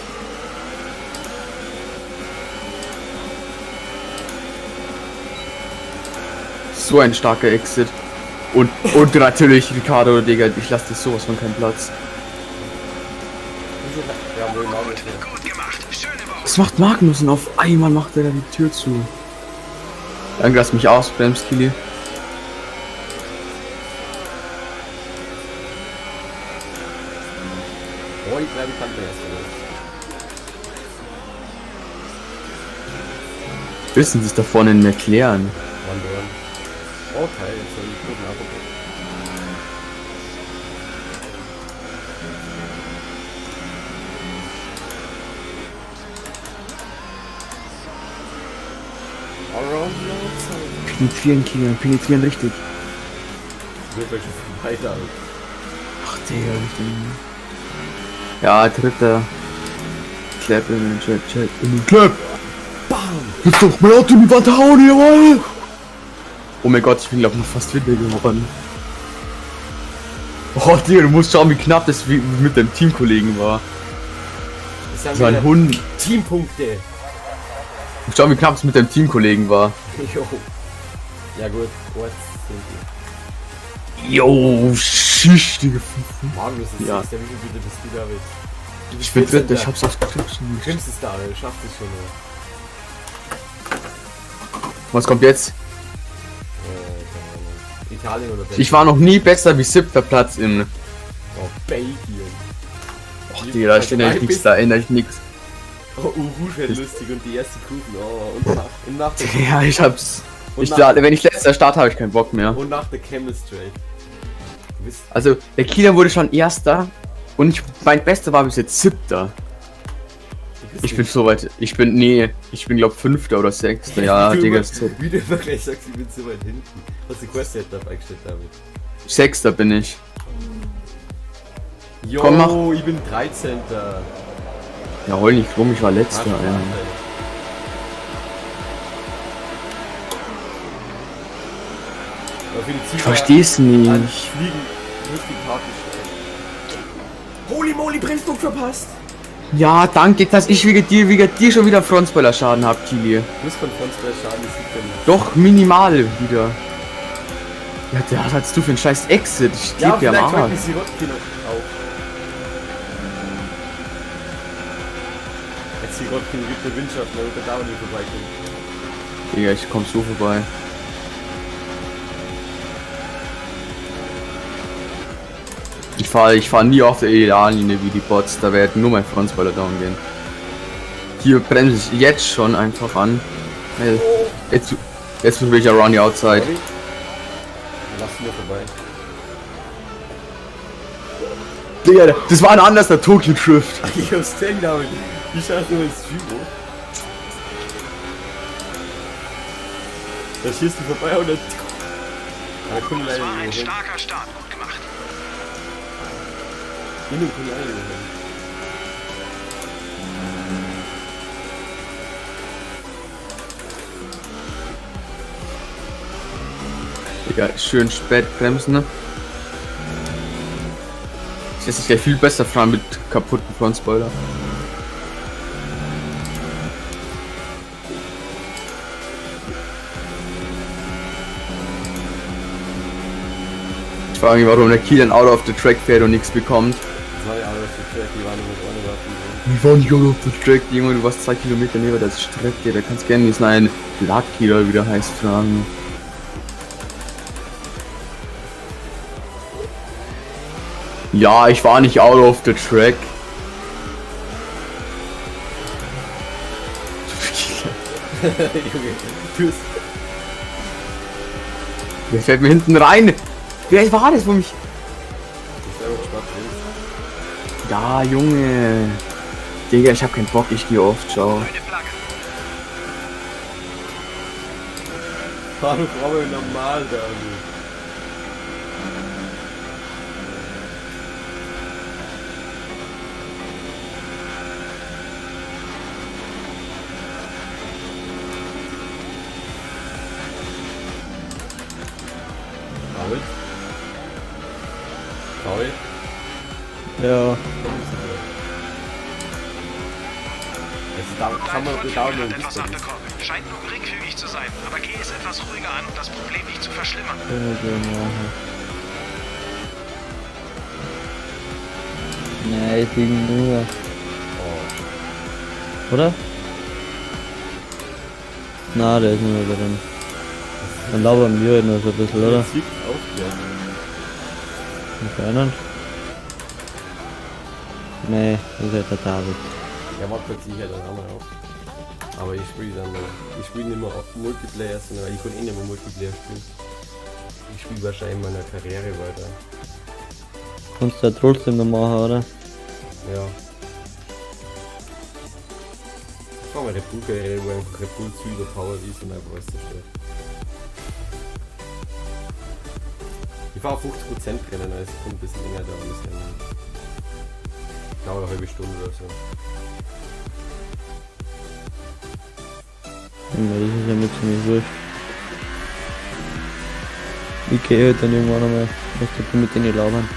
So ein starker Exit. Und natürlich, Ricardo, Digga, ich lasse dir sowas von keinen Platz. Ja, wohl Magnus. Gut gemacht. Schöne Überholung. Was macht Magnussen? Auf einmal macht er da die Tür zu. Danke, dass du mich ausbremst, Kili. Oh, ich glaube, ich kann der erste. Wissen Sie es da vorne in McLaren? One Burn. Okay, jetzt soll ich gucken, apropos. Around the outside. Penetrieren, Kilian, penetrieren richtig. Wird vielleicht schon weiter. Ach, Digga, richtig. Ja, dritter. Clap in den Chat, Chat in den Clap. Bam! Jetzt doch mein Auto in die Wand hauen, jawohl! Oh mein Gott, ich bin glaub ich noch fast Winter geworden. Oh, Digga, du musst schauen, wie knapp das mit deinem Teamkollegen war. Das Das war ein sind Hund. Teampunkte. Schau, wie knapp es mit deinem Teamkollegen war. Jo. Ja gut, what sind die? Jo, schisch, Digga. Magnus ist Ja. Sechster. Wie viel bitte bist du, David? Du bist Ich bin Dritter, 14. ich hab's aufgekriegt. Du trimmst es, David, du schaffst es schon. Oder? Was kommt jetzt? Keine Ahnung. Italien oder Belgien? Ich war noch nie besser wie siebter Platz in. Oh, Belgien. Och, Digga, da steht eigentlich nichts, da ändere ich nichts. Oh, Urusch wird lustig und die erste Kuchen. Oh, und nach der, Ja, ich hab's. und Ich, nach, wenn ich letzter Start habe ich keinen Bock mehr. und nach der Chemistry. Du bist, Also, der Kieler wurde schon erster und ich, mein Bester war bis jetzt siebter. du bist Ich bin so weit. Ich bin, nee, ich bin glaub fünfter oder sechster. Ja, Wie du Digga, immer- ist so- Wie du immer gleich sagst, ich bin so weit hinten. Hast du Quest Setup eingestellt, David? sechster bin ich. Jo, Komm, mach. ich bin 13. Ja, heul nicht rum, ich war letzter. Ach, Ja. Aber für die Ich Zuschauer- versteh's Ah, die nicht. fliegen richtig hart die Holy moly, Bremsdruck verpasst! Ja, danke, dass ich wegen dir schon wieder Frontspoiler-Schaden hab, Kili. Du musst von Frontspoiler Schaden, das sieht man nicht. Doch, minimal wieder. Ja, der was hast du für einen scheiß Exit? Ich Ja, geb dir am vielleicht hört Arsch. mich Sirotkin auf. Jetzt Sirotkin gibt der Windschatten, damit der Dauer nicht vorbeikommt. Digga, ich komm so vorbei. Ich fahr nie auf der Ideallinie wie die Bots, da werden nur mein Frontspoiler down gehen. Hier bremse ich jetzt schon einfach an. Jetzt probiere ich around the outside. Sorry. Lass mir vorbei. Digga, das war ein anderer Tokyo Drift. Ich hab's gesehen, David. Ich schau nur ins Stream hoch. Da schießt du vorbei und dann. Da kommt Das leider war ein nicht hin. starker Start. Gut gemacht. Hin und kommt leider nicht hin. Digga, schön spät bremsen, ne? Das lässt sich gleich viel besser fahren mit kaputten Frontspoiler. Ich frage mich, warum der Kilian out of the track fährt und nichts bekommt. Das war ja out of the track, die waren nur mit ohne Waffen. Ich war nicht out of the track, Junge, du warst 2 Kilometer neben der Strecke, da kannst du gerne diesen einen Lucky oder wie der heißt fragen. Ja, ich war nicht out of the track. Junge, du bist. Wer fährt mir hinten rein? Wer war das, wo mich... Ich selber gespannt, Ja, Junge. Digga, ich hab keinen Bock, ich geh oft, ciao. Grüne Flagge. Fahr doch aber normal da, du. David? David? Ja. Es dauert, Dein kann man Frontflügel dauert nur hat ein etwas bisschen. abbekommen. Scheint nur geringfügig zu sein, aber geh es etwas ruhiger an, um das Problem nicht zu verschlimmern. Nein, ich liege nur. Oh. Oder? Na, der ist nicht mehr drin. Dann labern wir halt noch so ein bisschen, oder? Jetzt wirklich aufgehört. Anscheinend. Nee, das ist halt der David. Ja, warte kurz, ich höre dann auch mal auf. Aber ich spiele dann mal. Ich spiele nicht mehr auf Multiplayer, sondern ich kann eh nicht mehr Multiplayer spielen. Ich spiele wahrscheinlich meine Karriere weiter. Kannst du ja trotzdem noch machen, oder? Ja. Ich fahr mal Red Bull Karriere, wo einfach Red Bull zu überpowered ist und einfach alles zerstört. Ich fahre 50% Rennen, also es kommt ein bisschen länger dauern, das Rennen. Dauert eine halbe Stunde oder so. Ja, das ist ja mir ziemlich wurscht. Ich gehe halt dann irgendwann einmal. Was du mit denen labern.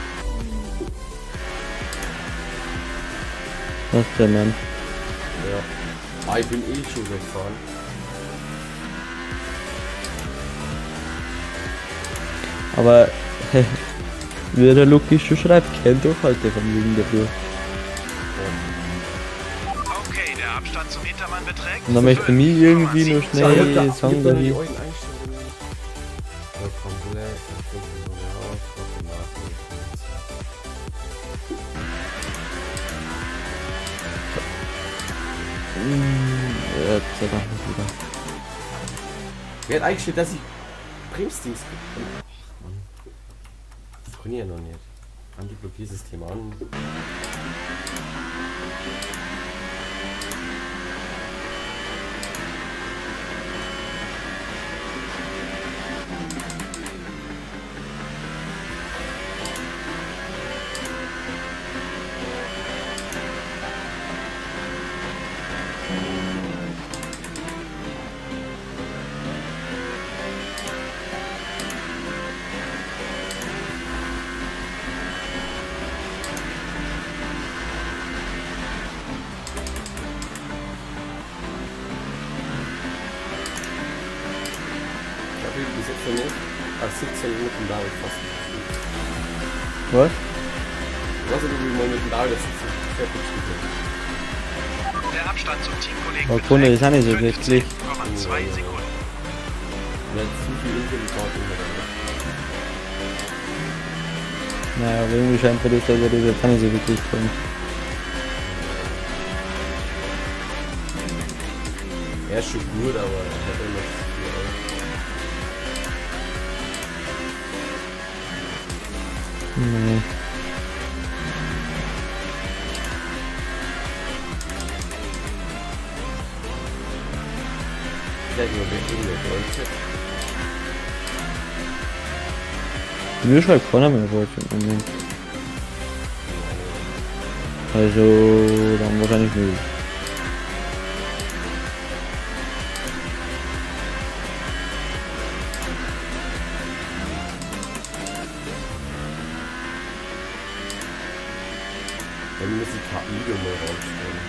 Was denn, Mann? Ja. Ah, ich bin eh schon weggefahren. Aber, wie der Luki schon schreibt, kein Durchhaltevermögen dafür. Okay, der Abstand zum Hintermann beträgt. Und dann möchte ich mich irgendwie noch schnell sagen, dass ich. Ja, komplett. Ich drücke nur auf, drücke nach. Jetzt sag ich wieder. Wer hat eingestellt, dass ich Bremsdings. Ach Mann. Das kann ich ja noch nicht. Anti-Blockiersystem an. Ich habe bis jetzt noch nicht. Ach, 17 Minuten David fast gespielt. Was? Ich weiß nicht, ob ich mal mit dem David das 17 fertig gespielt habe. Der Abstand zum Teamkollegen Aber Kunde ist auch nicht so wirklich. 15,2 Sekunden. Wer hat zu viel Intelligenz hintereinander. Naja, aber irgendwie scheint mir das, dass er das jetzt auch nicht so wirklich kann. Er ist schon gut, aber er hat immer zu viel. Nee. Vielleicht nur wer in der Chat. Mir schreibt keiner mehr Deutsch im Moment. Also, dann wahrscheinlich nicht. Dann muss ich KI mal rausstellen.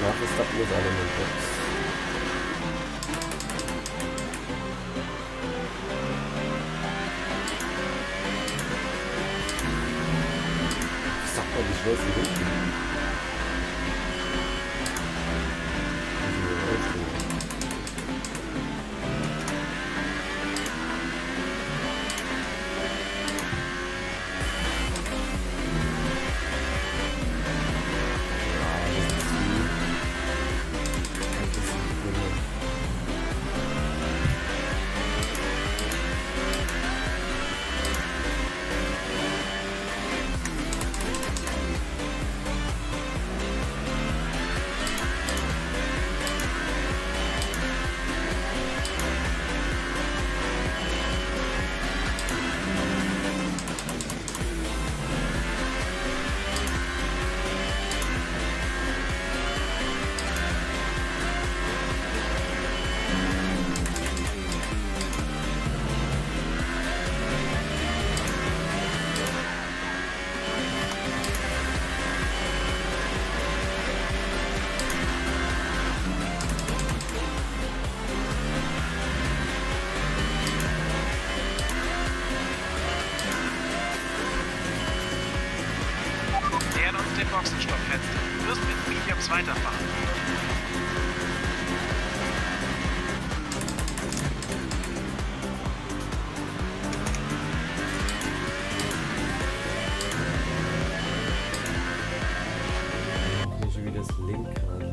Nach Verstappen muss alle in den Box. Sag mal, wie schnell sie runter. Nähern uns dem Boxenstoppfenster. Du wirst mit Mediums weiterfahren. Hier schon wieder das Lenkrad.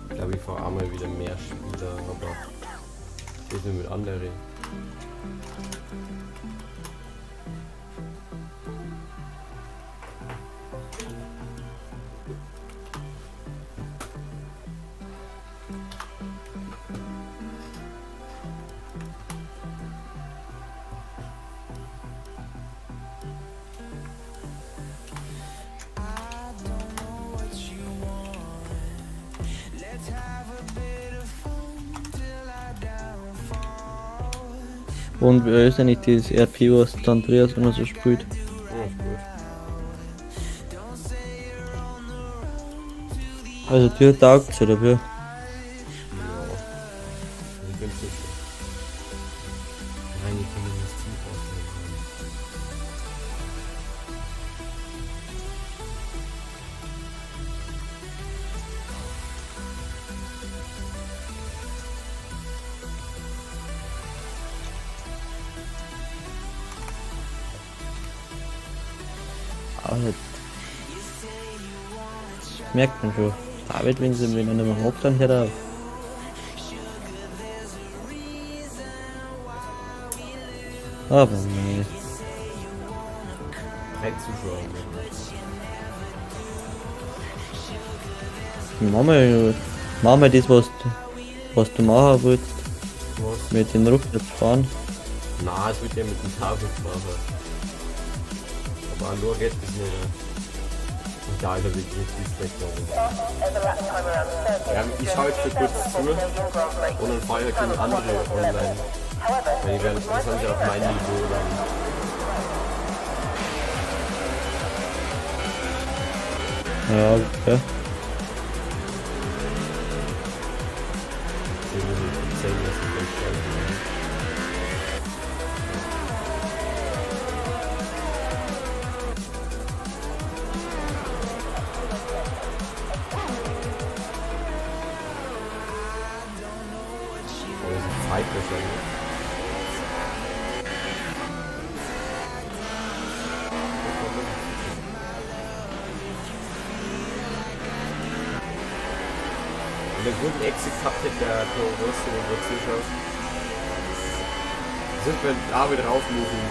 Ich glaube, ich fahre einmal wieder mehr Spieler, aber das mit anderen. Und wie ist eigentlich dieses RP, was der Andreas immer so spielt? Oh, ist gut. Also dir taugt's, oder wie? Ja. Also ich bin's nicht schlecht. Nein, ich kann mir das Team auswählen. Also, das merkt man schon. David, wenn sie wenn er nicht mehr mag, dann hört er auf. Aber nee. Drei Zuschauer. Mach mal das, was du machen willst, Was? mit den rückwärts fahren. Na, es wird ja mit dem Tafel machen. Aber nur geht es nicht. Und da ist er wirklich nicht schlecht. Ja, ich schaue jetzt so kurz zu und dann fahre ich halt gegen andere online. Weil die werden, das haben sie auf mein Niveau dann. Ja, okay. Deswegen muss ich zeigen, dass ich Aber das ist Zeit wahrscheinlich. Wenn der guten Exit gehabt hätte, der Toro Rosso, wo du zuschaust. Sind wir da wieder raufmoven.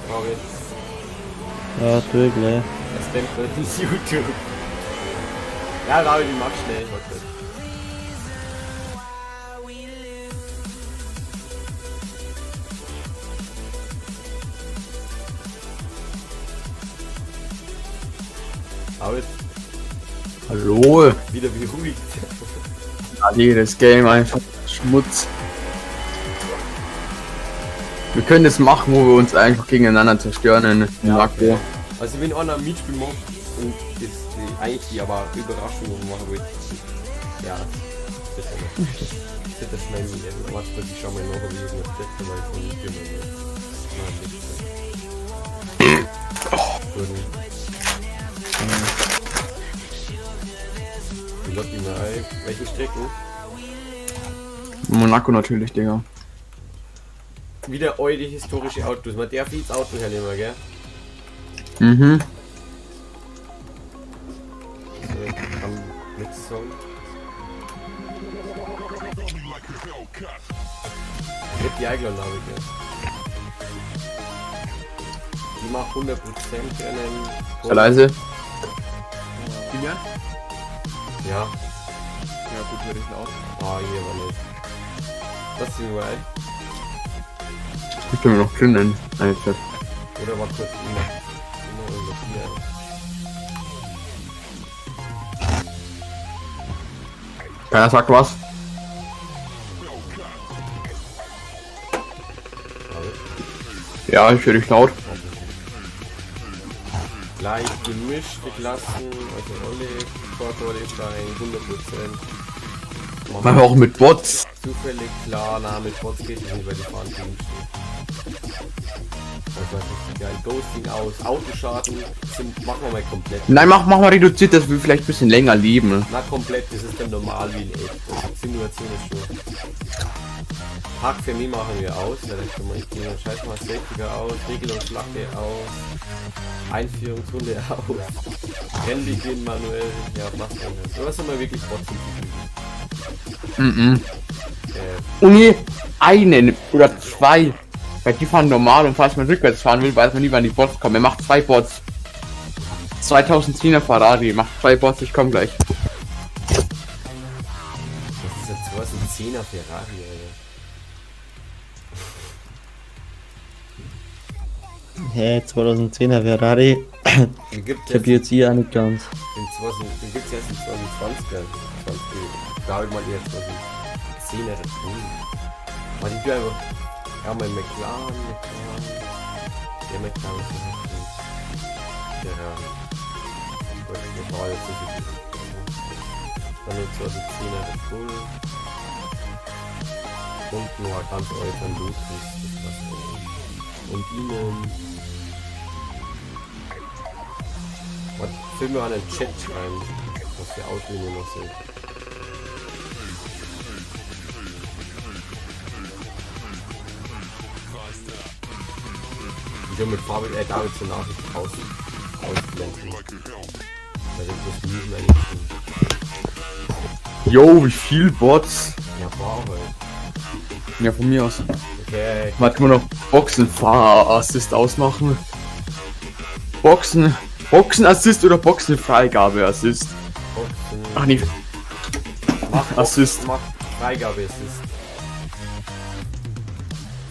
David, Ja, tu ich gleich. es denkt man ins YouTube. Ja, David, ich mach schnell. Warte. David, Hallo. wieder beruhigt. Ja, jedes Game einfach Schmutz. Wir können das machen, wo wir uns einfach gegeneinander zerstören in Monaco. Also wenn einer mitspielen mag und das die, eigentlich die aber Überraschung machen wollte. Ja, das ist aber. Das ist schnell mir. Warte kurz, ich schau mal nach, ob ich irgendwas letzte Mal von mitgenommen habe. Nein, nicht. Gut. Ich log die mal ein. Welche Strecken? Monaco natürlich, Digga. Wieder eure historische Autos. Man darf jetzt Auto hernehmen, gell? Mhm. So, ich kann nichts sagen. Ich hätte die eigene Lage, gell? Die macht 100% Rennen. Sei leise. Julian? Ja. Ja, gut, würde ich laut. Ah, hier war nicht. Das sind wir ein. Ich bin noch drinnen. Alter. Oder war kurz immer. Immer irgendwas hier. Keiner sagt was. Ja, ich höre dich laut. Gleich gemischte Klassen, also alle Qualifying, 100%. Machen wir auch mit Bots. Zufällig klar, na, mit Bots geht es nicht, weil die fahren gegen Das war richtig geil. Ghosting aus, Autoschaden, sind, machen wir mal komplett. Nein, mach mal reduziert, dass wir vielleicht ein bisschen länger leben. Na, komplett, das ist dann normal wie in echt. Also Simulation ist schon. Park für mich machen wir aus, weil da können wir nicht gehen. Scheiß mal Safety Car aus, Regelungsflagge aus, Einführungshunde aus, Rennbeginn manuell, ja, passt eigentlich. So was soll man wirklich Bots hinzufügen. Mhm. Uni, einen oder zwei. Weil die fahren normal und falls man rückwärts fahren will, weiß man nie, wann die Bots kommen. Er macht zwei Bots. 2010er Ferrari, macht zwei Bots, ich komm gleich. Das ist ein 2010er Ferrari, Alter. Hä, 2010er Ferrari. Den gibt Ich hab jetzt hier auch nicht ganz. Den, 20, den gibt's erst in 2020er. 20, glaube ich mal eher 2010er Red Bull. Warte, ich bin einfach. Ja, mein McLaren, McLaren. Der McLaren ist noch nicht gut. Ferrari. Gut, das war jetzt nicht so viel. Dann nur 2010er Red Bull. Und noch ein ganz alter Lotus, das passt auch. Und ihnen. Was sollen wir an den Chat schreiben, was für Auto wir noch sind? Ich will mit Fabi, David zur Nachricht raus, ausblenden. Weil das das müssen eigentlich schon. Yo, wie viel Bots? Ja, war halt. Ja, von mir aus. Okay, Warte, können wir noch Boxenfahr-Assist ausmachen? Boxen. Boxen-Assist oder Boxenfreigabe-Assist? Boxen. Ach nee, Mach Assist. Mach Freigabe Assist.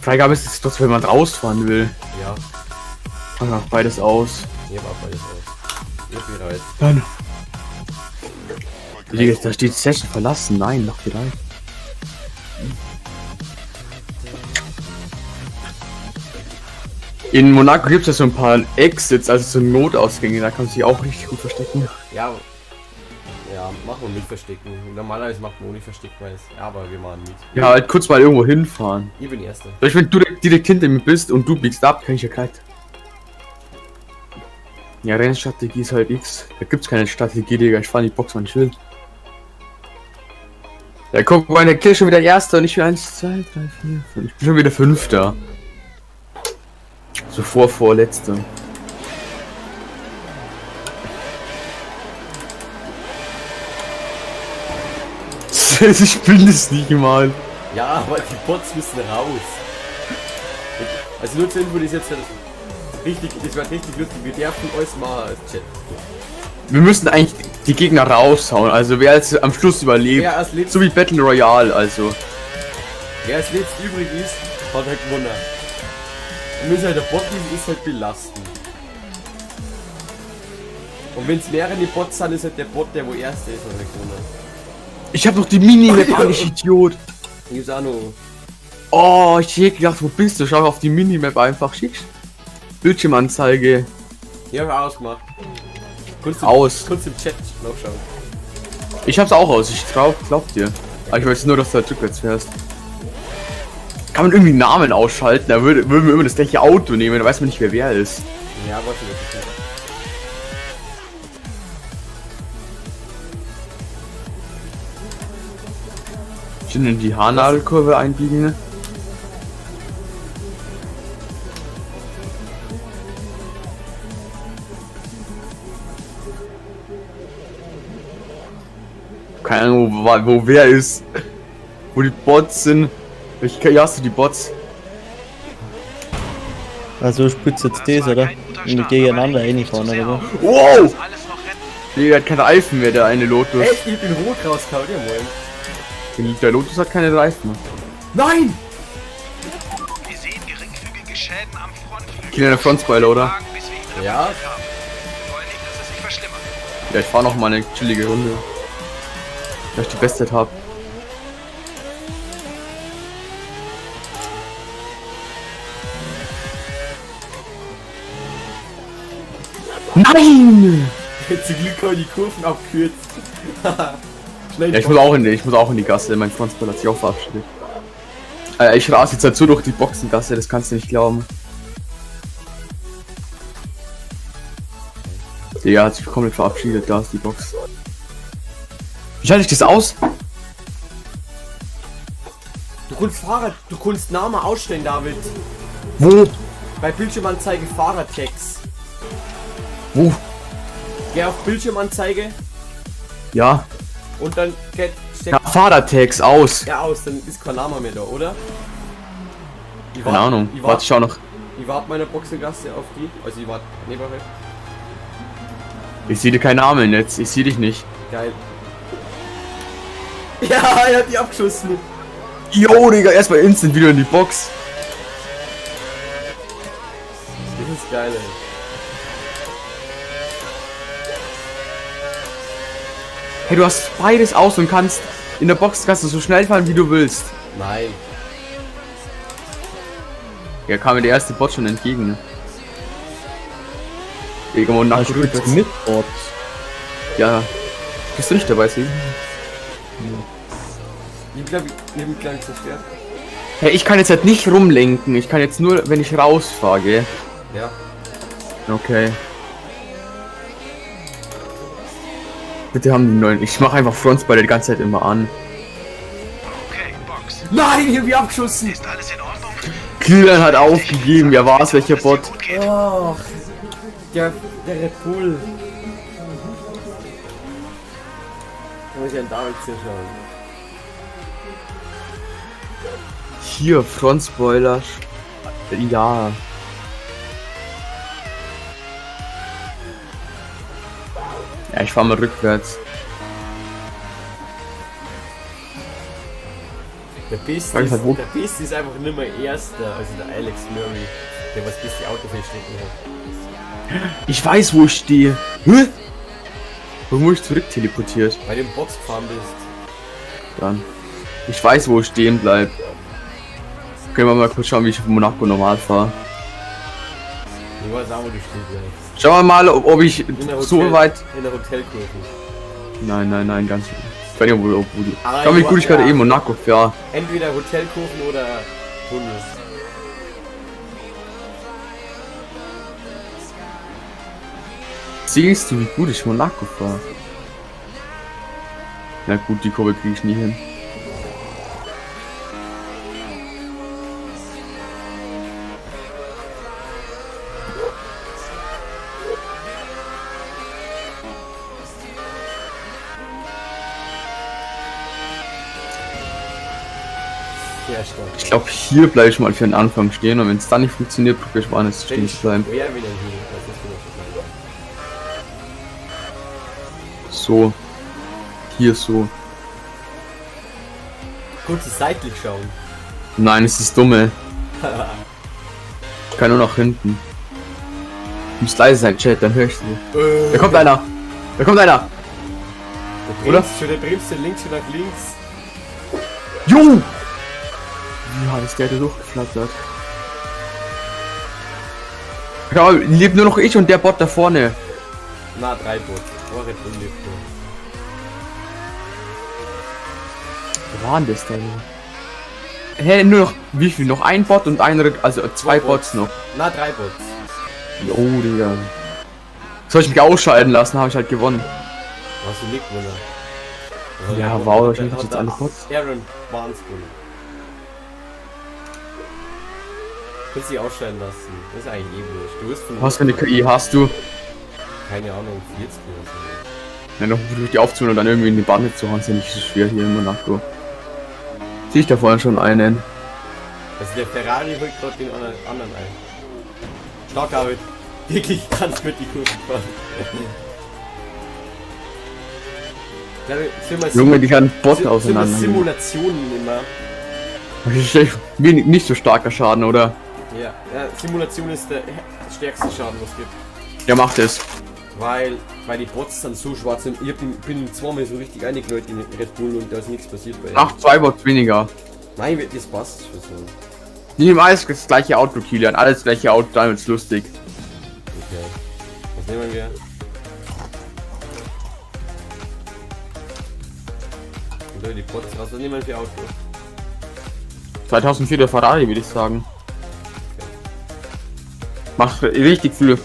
Freigabe ist das, wenn man rausfahren will. Ja, Mach mal beides aus. ich hab auch beides aus. Ich bin bereit. Dann. Digga, da steht Session verlassen. Nein, noch bereit. In Monaco gibt es ja so ein paar Exits, also so Notausgänge, da kann man sich auch richtig gut verstecken. Ja. Ja, machen wir mit Verstecken. Normalerweise macht man ohne Verstecken, weil es. Ja, aber wir machen mit. Ja, halt kurz mal irgendwo hinfahren. Ich bin Erster. Vielleicht, wenn du direkt hinter mir bist und du biegst ab, kann ich ja gleich. Ja, Rennstrategie ist halt X. Da gibt's keine Strategie, Digga. Ich fahr in die Box, wann ich will. Ja, guck mal, der Kill schon wieder Erster und ich bin 1, 2, 3, 4, 5. Ich bin schon wieder Fünfter. So vorletzter. Ich bin es nicht mal. Ja, aber die Bots müssen raus. Also nur zur Info, das ist jetzt halt richtig, das wird richtig lustig. Wir dürfen alles machen als Chat. Wir müssen eigentlich die Gegner raushauen. Also wer jetzt am Schluss überlebt. Wer als letztes, So wie Battle Royale, also. wer als letztes übrig ist, hat halt gewonnen. Und wenn es halt der Bot ist, ist halt belastend. Und wenn es mehrere Bots sind, ist halt der Bot, der wo erster ist, hat halt gewonnen. Ich hab doch die Minimap an, ich Idiot. Dann gibt's auch noch. Oh, ich hätte gedacht, wo bist du? Schau auf die Minimap einfach. Schick. Bildschirmanzeige. Ich hab auch ausgemacht. Kannst du, Aus. Kannst du im Chat nachschauen. Ich hab's auch aus, ich glaub dir. Aber ich weiß nur, dass du halt rückwärts fährst. Kann man irgendwie Namen ausschalten? Da würden wir immer das gleiche Auto nehmen, da weiß man nicht, wer ist. Ja, warte, warte. Schön in die Haarnadelkurve einbiegen. Keine Ahnung, wo wer ist. Wo die Bots sind. Ich hast du die Bots? Also spitzt jetzt das, war oder? kein guter Und Start, gegeneinander aber lenkt nicht reinfahren, zu sehr oder? auf. Wow! Das alles noch retten. Nee, der hat keine Reifen mehr, der eine Lotus. Echt, ich bin rot rausgehauen, ja moin. Der Lotus hat keine Reifen. Nein! Wir sehen geringfügige Schäden am Frontflügel. Kinder der Frontspoiler, oder? Wagen, bis wir ihn Ja. repariert haben. Wir wollen nicht, dass es sich verschlimmert. Ja, ich fahre noch mal eine chillige Runde. Dass ich die Bestzeit habe. Nein! Zum Glück habe ich die Kurven abgekürzt. Schnell. Ja, ich muss auch in die Gasse. Mein Frontspoiler hat sich auch verabschiedet. Ich rase jetzt halt so durch die Boxengasse, das kannst du nicht glauben. Der hat sich komplett verabschiedet, da ist die Box. Wie schalte ich das aus? Du kannst Fahrrad, du kannst Name ausstellen, David. Wo? Bei Bildschirmanzeige Fahrerchecks. Wo? Geh auf Bildschirmanzeige Ja. und dann geht steck Ja, Fahrertags aus. ja aus, dann ist kein Name mehr da, oder? Ich Keine Ahnung. Ich Warte, warte ich schau noch. ich wart meiner Boxengasse auf die. Also ich warte nebenbei. Ich sehe dir keinen Namen jetzt. Ich sehe dich nicht. Geil. Ja, er hat die abgeschossen. Jo, Digga, erstmal instant wieder in die Box. Das ist geil, ey. Hey, du hast beides aus und kannst in der Box kannst du so schnell fahren, wie du willst. Nein. Ja, kam mir der erste Bot schon entgegen. Ne? Digga, Monaco Also spielst rückwärts. mit Bots. Ja. Bist du nicht dabei, Sigi? Ich glaube, ich hab mich gleich zerstört. Hey, ich kann jetzt halt nicht rumlenken. Ich kann jetzt nur, wenn ich rausfahre, gell? Ja. Okay. Bitte haben die neuen. Ich mache einfach Frontspoiler die ganze Zeit immer an. Okay, Box. Nein, ich hab mich abgeschossen. Ist alles in Ordnung? Kylian hat aufgegeben. Ja, war's, welcher Dass es dir Bot? gut geht. Ach, der Red Bull. Da muss ich an David zuschauen. Hier, Frontspoiler. Ja. Ja, ich fahr mal rückwärts. Der Beast, Sag ich ist, halt, wo? der Beast ist einfach nicht mehr Erster, also der Alex Murray, der was bis die Auto feststecken hat. Ich weiß, wo ich stehe. Hä? Wo wurde ich zurück teleportiert? Bei dem Box gefahren bist. Dann. Ich weiß, wo ich stehen bleib. Können wir mal kurz schauen, wie ich auf Monaco normal fahre. Ich weiß auch, wo du stehen bleibst. Schauen wir mal, ob ich In der so Hotel- weit. In der Hotelkurve. Nein, nein, nein, ganz. Ich weiß nicht, wo die. Aber Schau, wie gut ich gerade ja. eben Monaco fahre. Entweder Hotelkurven oder Tunnel. Siehst du, wie gut ich Monaco fahre? Na gut, die Kurve kriege ich nie hin. Sehr stark. Ich glaube, hier bleibe ich mal für den Anfang stehen und wenn es dann nicht funktioniert, probiere ich woanders stehen zu bleiben. Wer will denn hier? Das ist genau So. Hier so. Kurzes seitlich schauen. Nein, es ist dumme. Ich kann nur nach hinten. Ich muss leise sein, Chat, dann höre ich sie. Da kommt einer! Da kommt einer! Der Oder? bremst schon, der bremst schon links schon nach links. Jo! Wie hart ist der da durchgeflattert? Ja, lebt nur noch ich und der Bot da vorne. Na, drei Bots. Oh, Red Bull lebt noch. Wo waren das denn? Hä, nur noch, wie viel? Noch ein Bot und ein, also zwei Bots noch. Na, drei Bots. Jo, Digga. Soll ich mich ausschalten lassen, habe ich halt gewonnen. Hast du nicht gewonnen? Ja, wow, wahrscheinlich jetzt alle Bots. Aaron Barnes gewonnen. Kannst dich ausschalten lassen. Das ist eigentlich eh wurscht. Du bist von. Was für eine KI hast du? Keine Ahnung, 40 oder so. Ja, noch durch die aufzuholen und dann irgendwie in die Bande zu hauen, ist ja nicht so schwer hier in Monaco. Sehe ich da vorne schon einen. Also der Ferrari holt gerade den anderen ein. Stark, David. Wirklich ganz mit die Kurve fahren. David, sind wir Junge, die kann Bot sind wir auseinander. Simulationen immer. Das ist echt wenig, nicht so starker Schaden, oder? Ja, ja, Simulation ist der stärkste Schaden, was es gibt. Ja, macht es. Weil die Bots dann so schwarz sind. Ich bin zweimal so richtig eingeknallt in Red Bull und da ist nichts passiert bei ihm. Ach, zwei Bots weniger. Nein, das passt schon so. Die nehmen alles das gleiche Auto, Kilian. Alles das gleiche Auto, dann wird's lustig. Okay. Was nehmen wir? Und da die Bots raus. Was nehmen wir für Auto? 2004 der Ferrari, würde ich sagen. Macht richtig viel.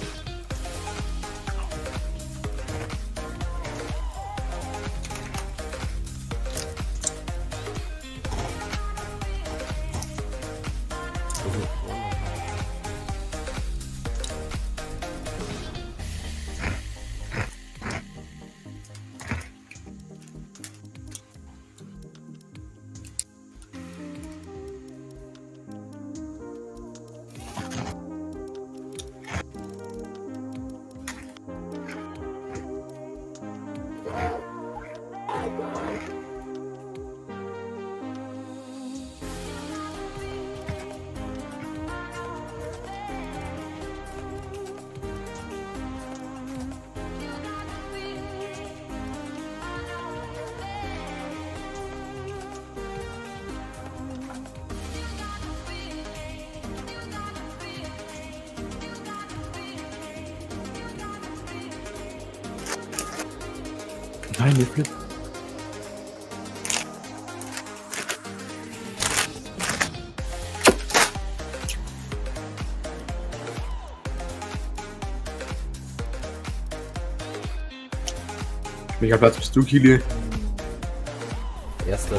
Nein, der flippt. Welcher Platz bist du, Kili? Erster.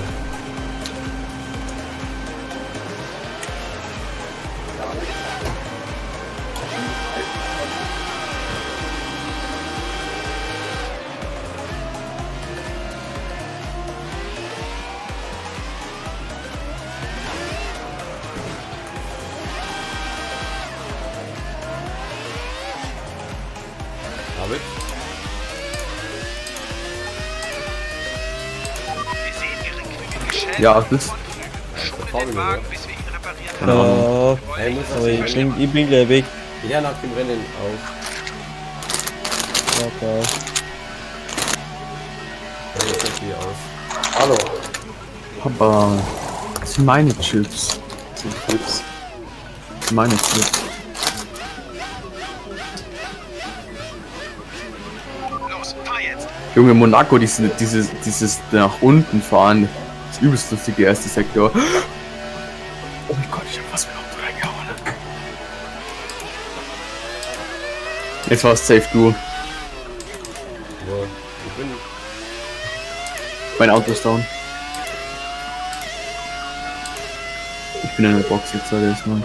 David? Wir sehen geringfügige Schäden Ja, am das ist- Frontflügel. Schone den Wagen, bis wir ihn repariert Keine haben. Ahnung. Ja, Wir wollen Ey, nicht, muss dass aber es ich verschlimmert. bin gleich weg. Ja, nach dem Rennen auf. Okay. Ja, jetzt sieht wie aus. Hallo. Papa. Das sind meine Chips. Das sind Chips. Das sind meine Chips. Los, Los, fahr jetzt. Junge, Monaco, dieses nach unten fahren, ist übelst lustig, der erste Sektor. Oh mein Gott, ich hab was mit Auto reingehauen. Jetzt war's safe, du. Boah, ich bin. Mein Auto ist down. Ich bin in der Box jetzt, sag ich erstmal.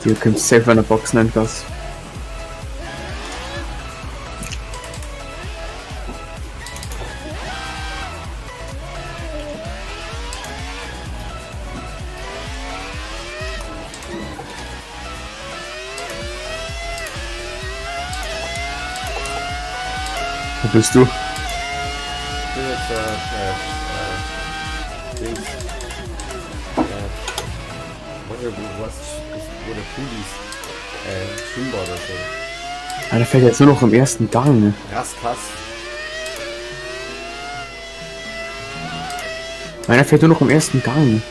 Du kommst safe in der Box, nennt das. Wo bist du? Ich bin jetzt, Dings. Warte, wo was ist, wo der Pool ist. Schwimmbad oder so. Alter, fährt jetzt nur noch im ersten Gang. Ne? Raskas. Meiner fährt nur noch im ersten Gang.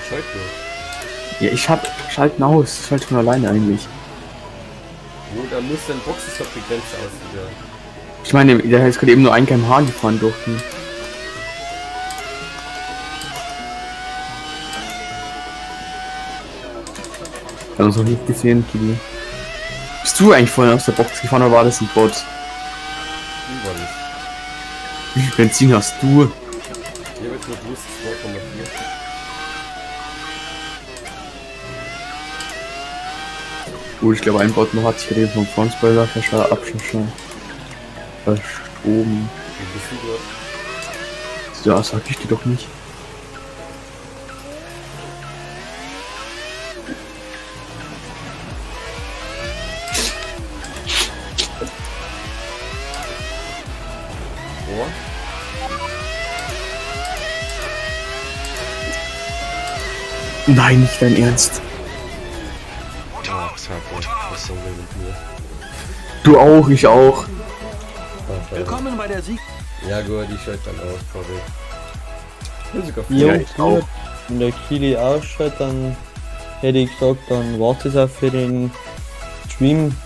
Schalt nur. Ja, ich hab Schalten aus. Schalte von alleine eigentlich. Wo, da muss dein Boxenstopp begrenzt aussehen. Ich meine, der ist gerade eben nur 1 km/h gefahren durch den. Haben uns noch nicht gesehen, Kili. Bist du eigentlich vorhin aus der Box gefahren oder war das ein Bot? Wie war das? Wie viel Benzin hast du? Ich hab jetzt nur plus 2,4. Gut, ich glaube, ein Bot noch hat sich gerade eben vom Frontspoiler verschoben. Wie bist du dort? Ja, sag ich dir doch nicht. Boah. Nein, nicht dein Ernst. Motor aus, Kacke. Motor Was aus. soll denn mit mir? Du auch, ich auch. Willkommen bei der Sieg. Ja gut, ich schalte dann aus, sorry. Ich bin sogar Jo, Ja, ich auch. gut. Wenn der Kili ausschaut, dann hätte ich gesagt, dann war's es auch für den Stream.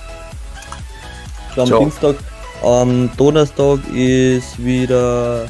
Am Ciao. Dienstag. Am Donnerstag ist wieder